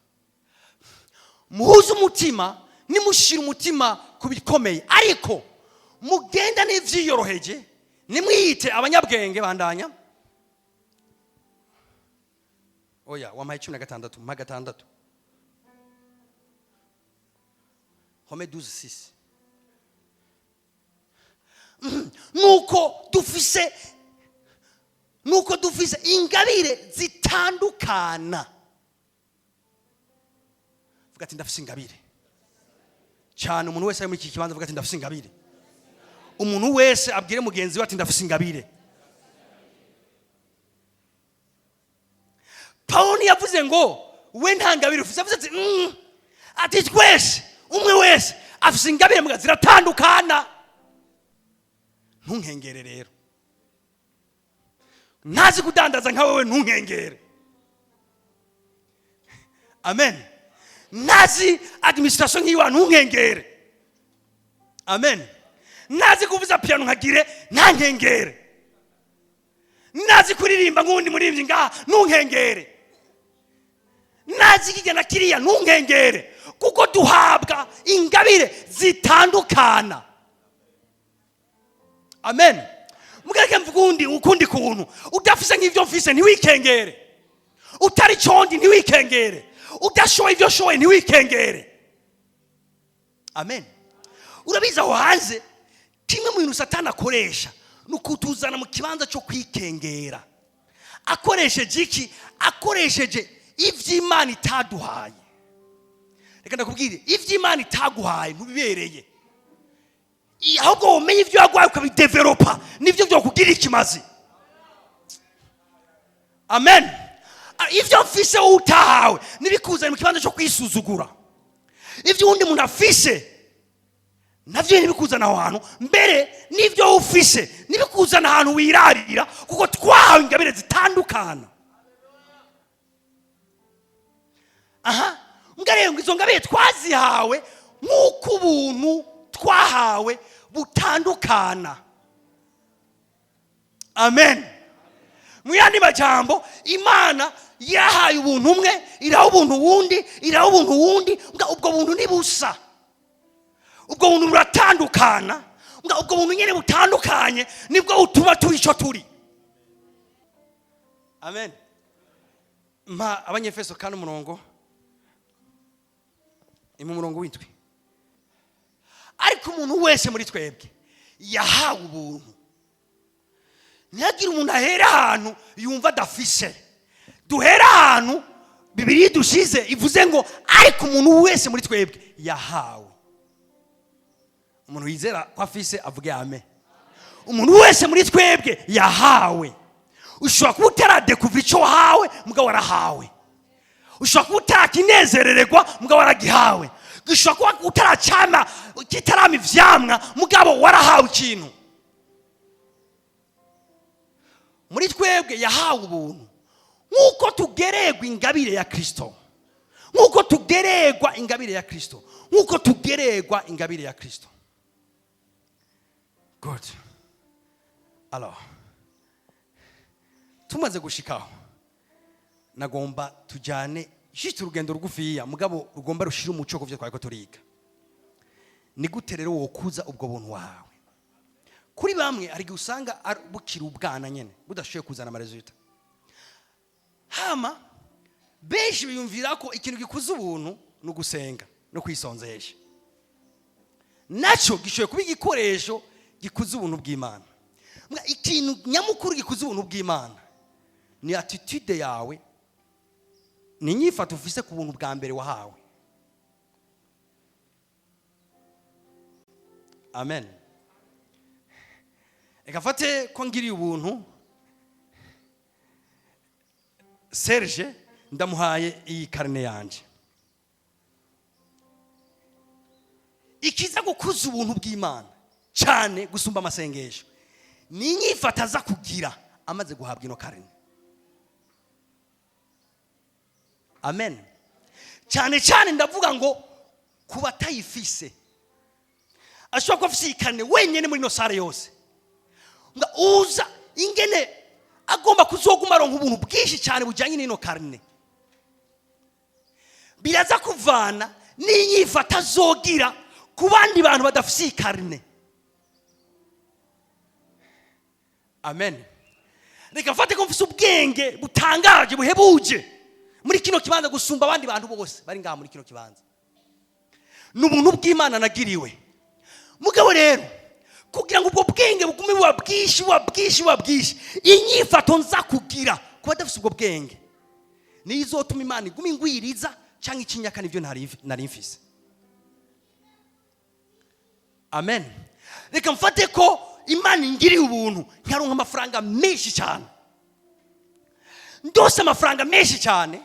Muhuze umutima, nimushira umutima ku bikomeye, ariko mugenda n'ivyiyoroheje, nimwiyite abanyabwenge. Bandanya. Oya, wampaye 16, mpa 6. Home 12:6. Nuko dufise ingabire zitandukana. Vuga ati ndafise ingabire cyane. Umuntu wese ari muri iki kibanza avuga ati ndafise ingabire. Umuntu wese abwire mugenzi we ati ndafise ingabire. Paulo ntiyavuze ngo we nta ngabire ufise, yavuze ati, ati twese umwe wese afise ingabire, muga ziratandukana. Ntunkengere rero, ntazi kudandaza nka wewe, ntunkengere. Amen. Ntazi administration nk'iwa, ntunkengere. Amen. Ntazi kuvuza piano nkagire, ntankengere. Ntazi kuririmba nk'undi muririmbyi ngaha, ntunkengere. Ntazi kijya na kiriya, ntunkengere, kuko duhabwa ingabire zitandukana. Amen. Mugareke mvuga ukundi kuntu, udafise nk'ivyo mfise ntiwikengere, utari condi ntiwikengere, udashoboye ivyo nshoboye ntiwikengere. Amen. Urabizi aho hanze kimwe mu bintu Satani akoresha ni ukutuzana mu kibanza cyo kwikengera. Akoresheje iki? Akoresheje ivy'Imana itaduhaye. Reka ndakubwire, ivy'Imana itaguhaye ntubibereye, ahubwo womenye ivyo yaguhaye ukabidevelopa, nivyo vyokugirira ikimazi. Amen. Ivyo mfise wowe utahawe nibikuzanye mu kibanza cyo kwisuzugura. Ivyo uwundi muntu afise navyo ntibikuzana aho hantu, mbere n'ivyo ufise ntibikuzana ahantu wirarira, kuko twahawe ingabire zitandukana. Aha mbwa ngo izo ngabire twazihawe nk'uko ubuntu twahawe butandukana. Amen. Mu yandi majambo, Imana yahaye ubuntu umwe, iraha ubuntu wundi, iraha ubuntu wundi, mbwa ubwo buntu ni busa, ubwo buntu buratandukana, mbwa ubwo buntu nyene butandukanye nibwo butuma tuba ico turi. Amen. Mpa Abanyefeso kandi umurongo, ni mu murongo w'indwi. Ariko umuntu wese muri twebwe yahawe ubuntu. Ntihagire umuntu ahera ahantu yumva adafise. Duhera ahantu Bibiliya dushize ivuze ngo: "Ariko umuntu wese muri twebwe yahawe." Umuntu yizera ko afise avuge amen. Umuntu wese muri twebwe yahawe. Ushobora kuba utaradekuva icyo wahawe, mugabo warahawe. Ushobora kuba utarakinezerererwa, mugabo waragihawe. Ushobora kuba utaracama, kitarama ivyamwa, mugabo warahawe ikintu. Muri twebwe yahawe ubuntu nk'uko tugererwa ingabire ya Kristo, nk'uko tugererwa ingabire ya Kristo, nk'uko tugererwa ingabire ya Kristo. Good. Alors, tumaze gushikaho, nagomba tujyane juste urugendo rugufiya, mugabo rugomba rushira umuco ku byo twari ko turiga. Ni gute rero wokuza ubwo buntu wawe? Kuri bamwe hari igihe usanga bukiri ubwana nyene, budashoboye kuzana ama résultats. Hama benshi biyumvira ko ikintu gikuza ubuntu ni ugusenga no kwisonzesha. Nacyo gishoboye kuba igikoresho gikuza ubuntu bw'Imana. Ikintu nyamukuru gikuza ubuntu bw'Imana ni attitude yawe, ni inyifato ufise ku buntu bwa mbere wahawe. Amen. Reka mfate ko ngiriye ubuntu Serge, ndamuhaye iyi carnet yanje. Ikiza gukuza ubuntu bw'Imana cyane gusumba amasengesho ni inyifato aza kugira amaze guhabwa ino carnet. Amen. Cyane cyane ndavuga ngo ku batayifise. Ashobora kuba afise iyi carnet wenyine muri ino salle yose. Nga uza ingene agomba kuzoguma aronka ubuntu bwinshi cyane bujyanye n'ino carnet, biraza kuvana n'inyifato azogira ku bandi bantu badafise iyi carnet. Amen. Reka mfate ko mfise ubwenge butangaje, buhebuje muri kino kibanza gusumba abandi bantu bose bari ngaha muri kino kibanza. Ni ubuntu bw'Imana nagiriwe. Mugabo rero, kugira ngo ubwo bwenge bugume buba bwinshi, buba bwinshi, buba bwinshi, inyifato nza kugira kuba adafise ubwo bwenge niyo izotuma Imana iguma ingwiriza cyangwa ikinyaka nibyo nari mfise. Amen. Reka mfate ko Imana ingiriye ubuntu nkaronka amafaranga menshi cyane. Ndose amafaranga menshi cyane,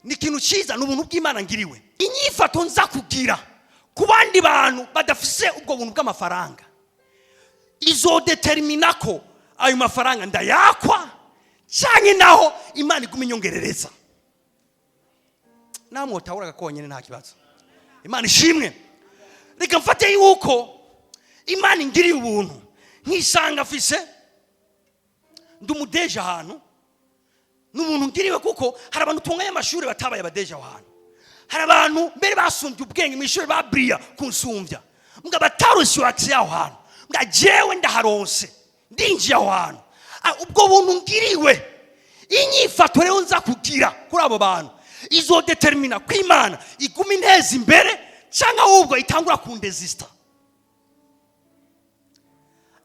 ni ikintu cyiza, ni ubuntu bw'Imana ngiriwe. Inyifato nza kugira ku bandi bantu badafise ubwo buntu bw'amafaranga izodetermina ko ayo mafaranga ndayakwa cyane, naho Imana iguma inyongerereza. Namwe utahuraga konyine, nta kibazo. Imana ishimwe. Reka mfate yuko Imana ingiriye ubuntu nkisanga afise, ndi umu DG ahantu. Ni ubuntu ngiriwe, kuko hari abantu tunganya amashuri batabaye aba DG aho hantu. Hari abantu mbere basumbye ubwenge mu ishuri, baburiya kunsumbya, mbwa bataronse iyo accès aho hantu. Mbwa jewe ndaharonse, ndinjiye aho hantu. Ubwo buntu ngiriwe, inyifato rero nza kugira kuri abo bantu izodetermina ko Imana iguma inteza imbere cyangwa ahubwo itangura kundezista.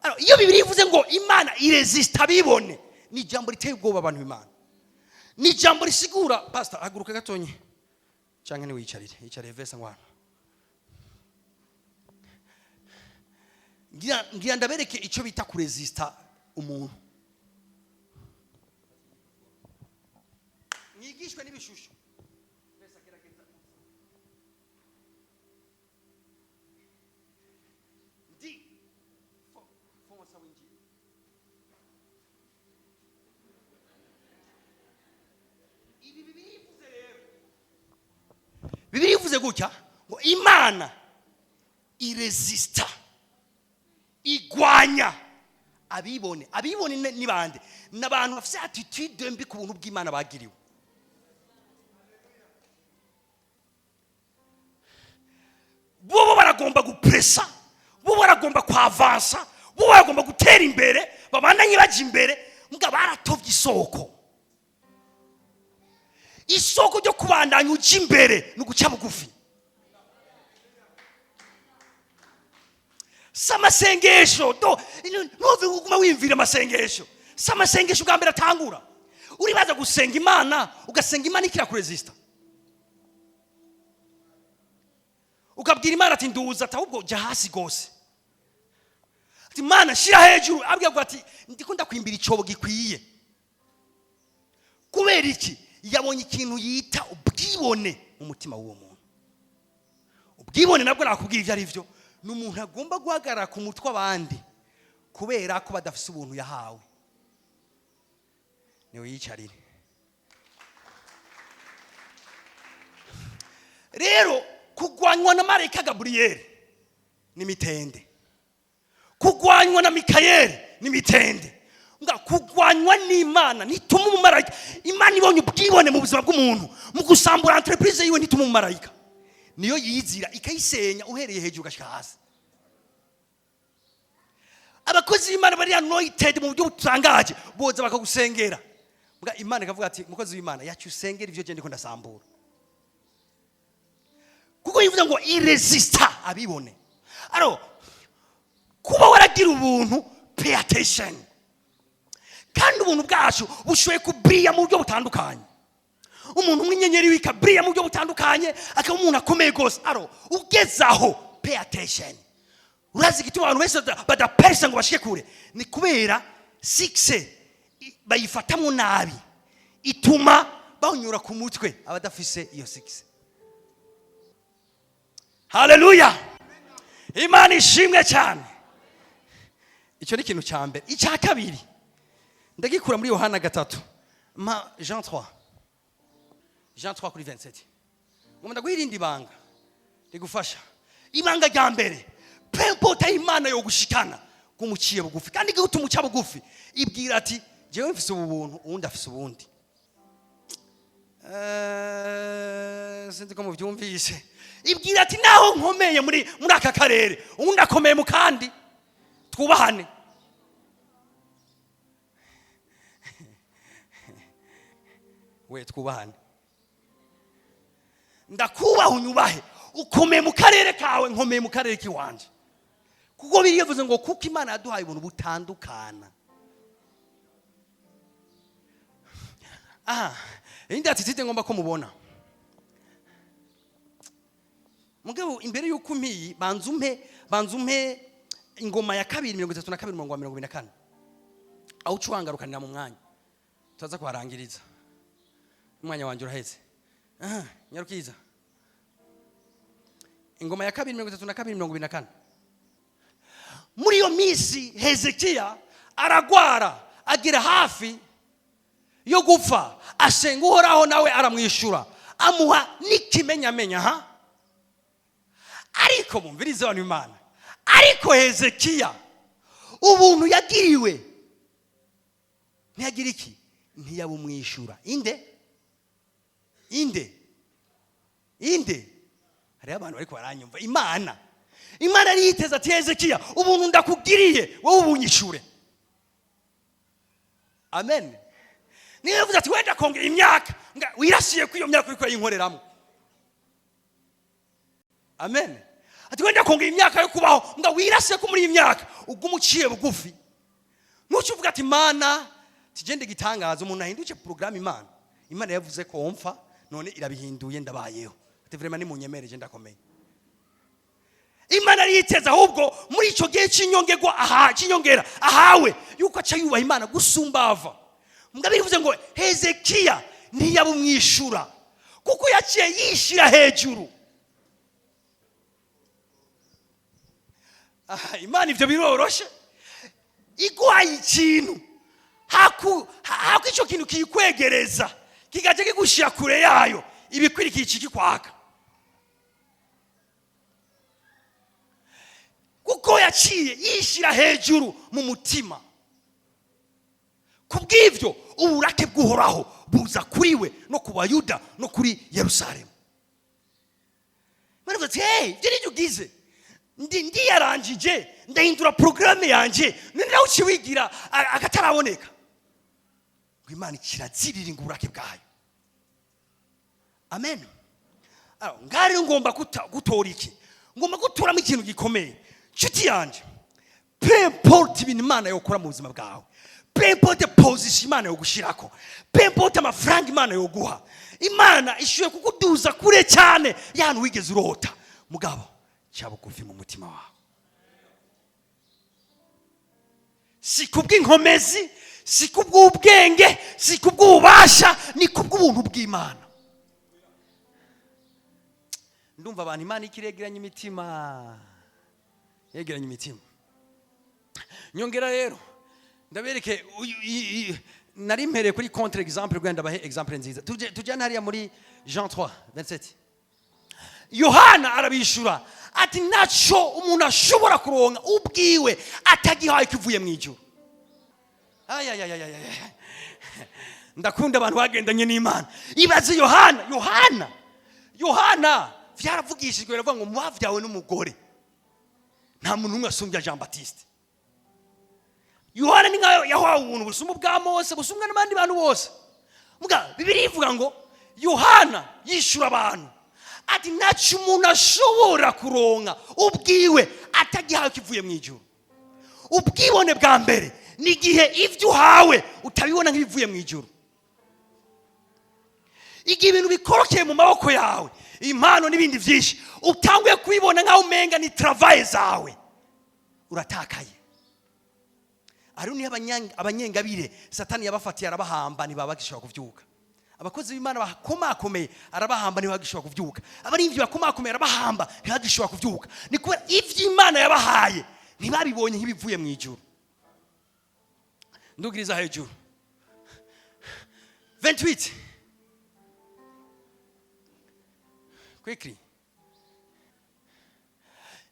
Alors, iyo Bibiliya ivuze ngo Imana irezista abibone, ni ijambo riteye ubwoba abantu b'Imana. Ni ijambo risigura. Pastor, haguruka gatonye cyangwa niwicarire, yicarire vesa ngwana. Ngira ndabereke icyo bita kurezista umuntu. Mwigishwe n'ibishusho. Vesa, gerageza. Ndi fonsa winjire. Ibi Bibiliya ivuze rero, Bibiliya ivuze gutya ngo: "Imana irezista, igwanya abibone." Abibone ni bande? Ni abantu bafite attitude mbi ku buntu bw'Imana bagiriwe. Bo baragomba gupresa, bo baragomba kwavansa, bo baragomba gutera imbere, babandanye bajya imbere. Mbwa baratovye isoko. Isoko ryo kubandanya uja imbere ni uguca bugufi. Si amasengesho do ntuve uguma wiyumvira amasengesho. Si amasengesho bwa mbere atangura. Uribaza gusenga Imana, ugasenga Imana ikirakuresista, ukabwira Imana ati nduza, ati ahubwo jya hasi rwose, ati Imana shyira hejuru, abwira ati ndiko ndakwimbira icyobo gikwiye. Kubera iki? Yabonye ikintu yita ubwibone mu mutima w'uwo muntu. Ubwibone nabwo nakubwira ibyo ari byo: ni umuntu agomba guhagarara ku mutwe abandi kubera ko badafise ubuntu yahawe. Niwe yicarire rero. Kugwanywa na marayika Gaburiyeri n'imitende, kugwanywa na Mikayeli n'imitende, nga kugwanywa n'Imana ntituma umumarayika. Imana ibonye ubwibone mu buzima bw'umuntu mu gusambura entreprise yiwe, ntituma umumarayika, niyo yizira ikayisenya uhereye hejuru ugashyika hasi. Abakozi b'Imana bari anointed mu buryo butangaje boza bakagusengera. Mbwa Imana ikavuga ati mukozi w'Imana yacu, usengera ibyo ndiko ndasambura, kuko yivuze ngo iresista abibone. Alors kuba waragira ubuntu, pay attention. Kandi ubuntu bwacu bushoboye kubiriya mu buryo butandukanye. Umuntu umwe inyenyeri wikabiriya mu buryo butandukanye, akaba umuntu akomeye rwose. Alors ugeze aho, pay attention. Urazi igituma abantu benshi badaperesa ngo bashike kure? Ni kubera succès bayifatamo nabi, ituma banyura ku mutwe abadafise iyo succès. Haleluya, Imana ishimwe cyane. Icyo ni ikintu cya mbere. Icya kabiri ndagikura muri Yohana 3, ma Jean 3, Jean 3 kuri 27. Ngo ndaguha irindi banga rigufasha. Ibanga rya mbere, peu importe aho Imana yo gushikana, kumuciye bugufi. Kandi igutuma uca bugufi, ibwira ati jewe mfise ubu buntu, uwundi afise ubundi. Sinzi ko mubyumvise. Ibwira ati naho nkomeye muri aka karere, uwundi akomeye mu kandi, twubahane. We twubahane, ndakubaha unyubahe. Ukomeye mu karere kawe, nkomeye mu karere k'iwanje. Kuko birivuze ngo kuko Imana yaduhaye ubuntu butandukana. Aha iyindi attitude ngomba ko mubona. Mugabo imbere y'uko umpiyi, banza umpe Ingoma ya Kabiri 32 umurongo wa 24, aho uca uhangarukanira mu mwanya turaza kuharangiriza. Umwanya wanjye uraheze. Aha nyarukiza, Ingoma ya Kabiri 32 24. Muri iyo minsi Hezekiya aragwara, agera hafi yo gupfa, asenga Uhoraho, nawe aramwishyura, amuha n'ikimenyamenya. Ha, ariko mumvirize abantu Imana, ariko Hezekiya ubuntu yagiriwe ntiyagira iki? Ntiyabumwishyura. Inde? Inde? Inde? Hariho abantu bariko baranyumva. Imana yari yiteze ati Hezekiya, ubuntu ndakugiriye, wowe ubunyishure. Amen. Niyo yavuze ati wenda kongera imyaka, wirasiye ko iyo myaka uriko urayinkoreramo. Amen. Ati wenda kongera imyaka yo kubaho, nga wirasiye ko muri iyi myaka uguma uciye bugufi. Ntuce uvuga ati Mana tugende gitangaza umuntu ahinduke porogaramu. Imana yavuze ko mfa, none irabihinduye, ndabayeho. Ati vraiment nimunyemereje, ndakomeye. Imana yiteze ahubwo muri icyo gihe cy'inyongerwa, aha cy'inyongera ahawe, yuko aca yubaha Imana gusumba ava. Mbwa bivuze ngo Hezekiya ntiyabumwishura kuko yaciye yishyira hejuru. Aha, Imana ibyo biroroshe, iguhaye ikintu, haku icyo kintu kiyikwegereza kigajya kigushyira kure yayo, ibikwirikiye ikikwaka, kuko yaciye yishyira hejuru mu mutima. Kubw'ibyo uburake bw'Uhoraho buza kuri we no ku Bayuda no kuri Yerusalemu. Baravuga ati hey, ibyo nibyo ugize, ndiyarangije, ndahindura porogaramu yanjye, ni nawe uciye wigira akataraboneka. Ngo Imana kirazirira uburake bwayo. Amen. Ngaho rero ngomba gutora iki? Ngomba gutoramo ikintu gikomeye. Nshuti yanje, peu importe ibintu Imana yokora mu buzima bwawe, peu importe position Imana yogushirako, peu importe amafaranga Imana yoguha, Imana ishoboye kukuduza kure cyane y'ahantu wigeze urota, mugabo ca bugufi mu mutima wawe. Si kubw'inkomezi, si kubw'ubwenge, si kubw'ububasha, ni kubw'ubuntu bw'Imana. Ndumva abantu Imana ikiregeranya imitima, yegeranya imitima. Nyongera rero ndabereke nari mpereye kuri contre exemple kugira ndabahe exemple nziza. Tujyane hariya muri Jean 3:27. Yohana arabishura ati: "Naco umuntu ashobora kuronka ubwiwe atagihaye kivuye mu ijuru." Ayayayayaya, ndakunda abantu bagendanye n'Imana. Ibaze Yohana, Yohana, Yohana vyaravugishijwe, biravuga ngo mu bavyawe n'umugore nta muntu n'umwe asumbya Jean Baptiste. Yohana ni nkayo yahawe ubuntu busumba ubwa Mose, busumbwa n'abandi bantu bose. Muga Bibiliya ivuga ngo Yohana yishura abantu ati: "Ntacyo umuntu ashobora kuronka ubwiwe atagihawe kivuye mu ijuru." Ubwibone bwa mbere ni igihe ibyo uhawe utabibona nk'ibivuye mu ijuru, igihe ibintu bikorokeye mu maboko yawe, impano n'ibindi byinshi, utanguye kubibona nk'aho umenga ni travail zawe, uratakaye. Hari niyo abanyengabire Satani yabafatiye arabahamba, ntibaba bagishobora kuvyuka. Abakozi b'Imana bakomakomeye arabahamba, ntibagishobora kuvyuka. Abaririmbyi bakomakomeye arabahamba, ntibagishobora kuvyuka. Ni kubera ivyo Imana yabahaye ntibabibonye nk'ibivuye mu ijuru. Ndugiriza hejuru 28 quickly.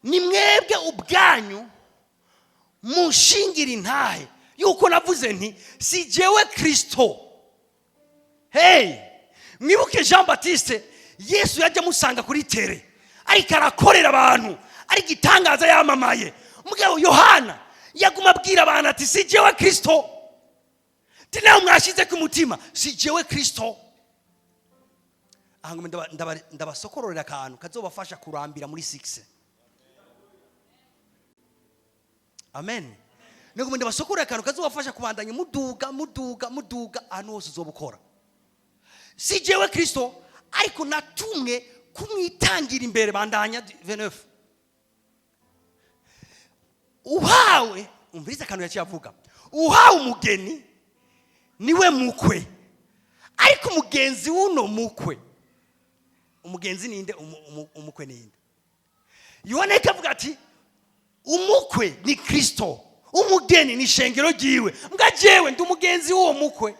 Ni mwebwe ubwanyu mushingira intahe yuko navuze nti: 'Si jewe Kristo.'" Hey, mwibuke Jean Baptiste, Yesu yajya amusanga kuri terrain ariko arakorera abantu, ari igitangaza, yamamaye. Mugabo Yohana yaguma abwira abantu ati: "Si jewe Kristo." Ti nawe mwashyize ku mutima, si jewe Kristo. Aha ngo ndabasokororera akantu kazobafasha kurambira muri 6. Amen. Ntabwo ndabasokorera akantu kazobafasha kubandanya muduga, muduga, muduga ahantu hose uzoba ukora. Si jewe Kristo, ariko natumwe kumwitangira imbere. Bandanya 29. Uhawe, umvirize akantu yaciye avuga: "Uhawe umugeni niwe mukwe, ariko umugenzi w'uno mukwe." Umugenzi ninde? Umukwe ninde? Yohana avuga ati: "Umukwe ni Kristo, umugeni ni ishengero ryiwe, mbwa jewe ndi umugenzi w'uwo mukwe."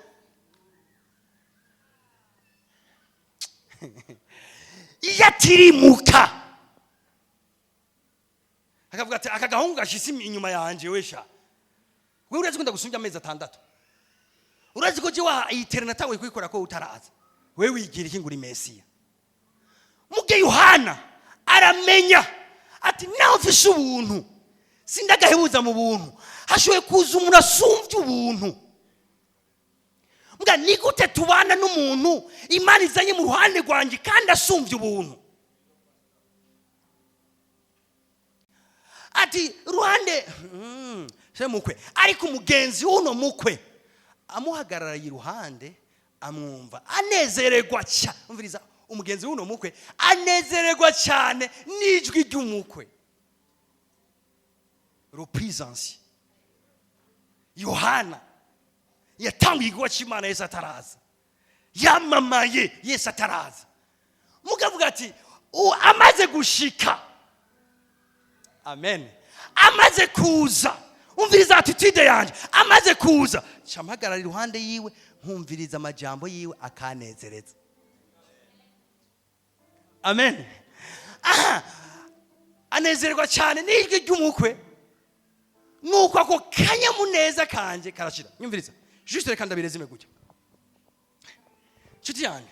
Iyo atirimuka akavuga ati: "Aka gahungu gashitse inyuma yanje, wesha wewe urazi ko ndagusumbya amezi 6, urazi ko jewe iyi terrain natanguye kuyikora ko utaraza, wewe wigira iki ngo uri Mesiya?" Muge Yohana aramenya ati: "Naho mfise ubuntu, sindagahebuza mu buntu, hashoboye kuza umuntu asumvye ubuntu." Mbwa ni gute tubana n'umuntu Imana izanye mu ruhande rwanjye kandi asumvye ubuntu? Ati ruhande se mukwe, ariko umugenzi w'uno mukwe amuhagararaye iruhande, amwumva anezererwa cyane. Umviriza, umugenzi w'uno mukwe anezererwa cyane n'ijwi ry'umukwe, represence. Yohana yatanguye igikorwa cy'Imana Yesu ataraza, yamamaye Yesu ataraza. Mukavuga ati amaze gushika, amen, amaze kuza, umviriza attitude yanjye, amaze kuza mpagarara iruhande yiwe, nkumviriza amajambo yiwe akanezereza. Amen. Aha anezerwa cyane n'ijwi ry'umukwe, nuko ako kanyamuneza kanje karashira. Nyumviriza juste, reka ndabirezime gutya. Nshuti yanjye,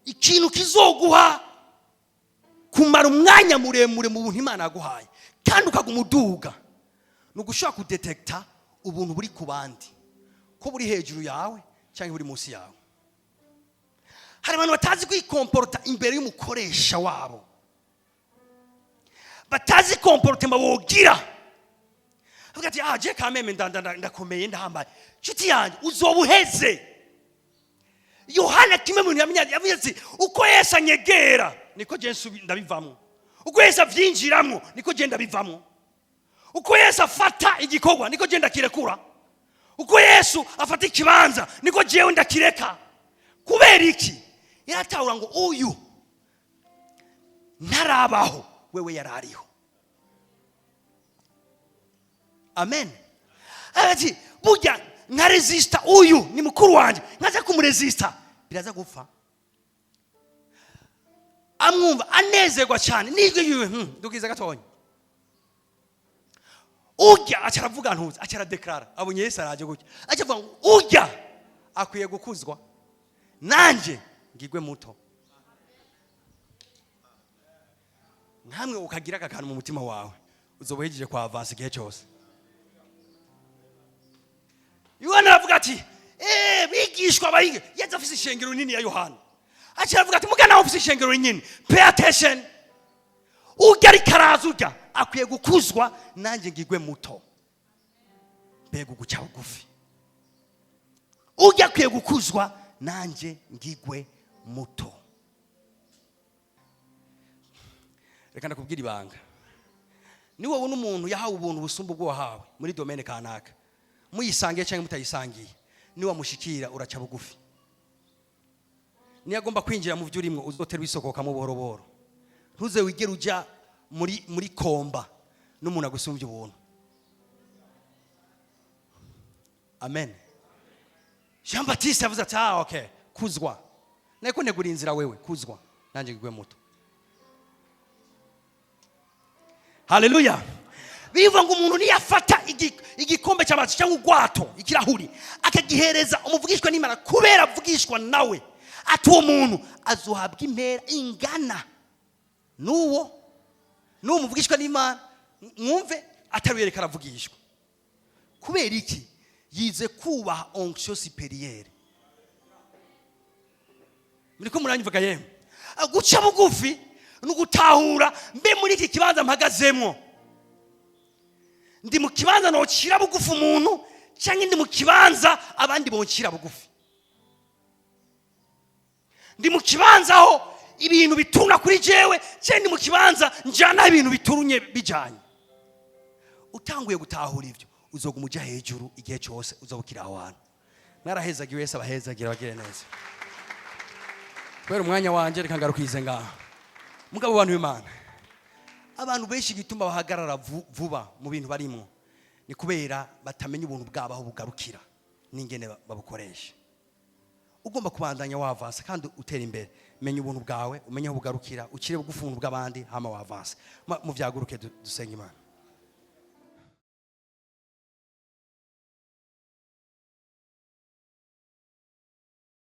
ikintu kizoguha kumara umwanya muremure mu buntu Imana yaguhaye kandi ukaguma uduga, ni ugushobora kudetekita ubuntu buri ku bandi, ko buri hejuru yawe cyangwa buri munsi yawe. Hari abantu batazi kwikomporota imbere y'umukoresha wabo. Batazi comportement bogira. Avuga ati: "Ah, je kameme ndakomeye, ndahambaye." Nshuti yanjye, uzoba uheze. Yohana, kimwe mu bintu yamenye, yavuze ati: "Uko Yesu anyegera niko je ndabivamwo, uko Yesu avyinjiramwo niko je ndabivamwo, uko Yesu afata igikorwa niko je ndakirekura, uko Yesu afata ikibanza niko jewe ndakireka." Kubera iki? Yaratahura ngo uyu ntarabaho, wewe yarariho. Amen. Ati: "Burya nkaresista, uyu ni mukuru wanjye, nkaza kumuresista biraza gupfa." Amwumva anezerwa cyane n'ijwi yiwe. Dukiza gatonya ujya aca aravuga, ntuzi, aca aradeklarara. Abonye Yesu araje gutya, aca avuga ngo: "Ujya akwiye gukuzwa, nanjye ngigwe muto." Nkamwe ukagira aka kantu mu mutima wawe, uzoba uhejeje kwa avansa igihe cyose. Yohana aravuga ati: "Bigishwa bayiga." Yaza afise ishengero nini ya Yohana. Aca aravuga ati: "Muga nawe ufise ishengero rinini, pay attention, ujya ariko araza, ujya akwiye gukuzwa, nanjye ngigwe muto." Mbega uguca bugufi! Ujya akwiye gukuzwa, nanjye ngigwe muto. Reka ndakubwira ibanga: ni wowe n'umuntu yahawe ubuntu busumba ubwo wahawe muri domaine kanaka, muyisangiye cyangwa mutayisangiye, niwamushikira uraca bugufi. Niyo agomba kwinjira mu byo urimo, uzotera wisokokamo buhoro buhoro. Ntuze wigere ujya muri combat n'umuntu agusumbya ubuntu. Amen. Jean Baptiste yavuze ati: "Ah, okay, kuzwa nako negura inzira, wewe kuzwa, nanjye ngigwe muto." Haleluya! Bivuga ngo umuntu niyafata igikombe cy'amazi cyangwa urwato, ikirahuri, akagihereza umuvugishwa n'Imana kubera avugishwa nawe, ati uwo muntu azohabwa impera ingana n'uwo muvugishwa n'Imana. Mwumve, atari yereka aravugishwa. Kubera iki? Yize kubaha onction supérieure. Muriko muranyumvaga? Yemwe, guca bugufi ni ugutahura: mbe muri iki kibanza mpagazemwo, ndi mu kibanza nocira bugufi umuntu, cyangwa ndi mu kibanza abandi boncira bugufi? Ndi mu kibanza aho ibintu bituruna kuri jewe, cyangwa ndi mu kibanza njyana ibintu biturunye bijyanye? Utanguye gutahura ibyo, uzoguma ujya hejuru igihe cyose uzoba ukiri aho hantu. Mwarahezagiwe. Wese abahezagira, abagire neza. Kubera umwanya wanjye, reka ngarukize ngaha. Mugabo bantu b'Imana, abantu benshi igituma bahagarara vuba mu bintu barimo ni kubera batamenya ubuntu bwabo aho bugarukira n'ingene babukoresha. Ugomba kubandanya wavansa kandi utera imbere, menya ubuntu bwawe, umenye aho bugarukira, ukire bugufi ubuntu bw'abandi, hama wavansa. Muvyaguruke, dusenge Imana.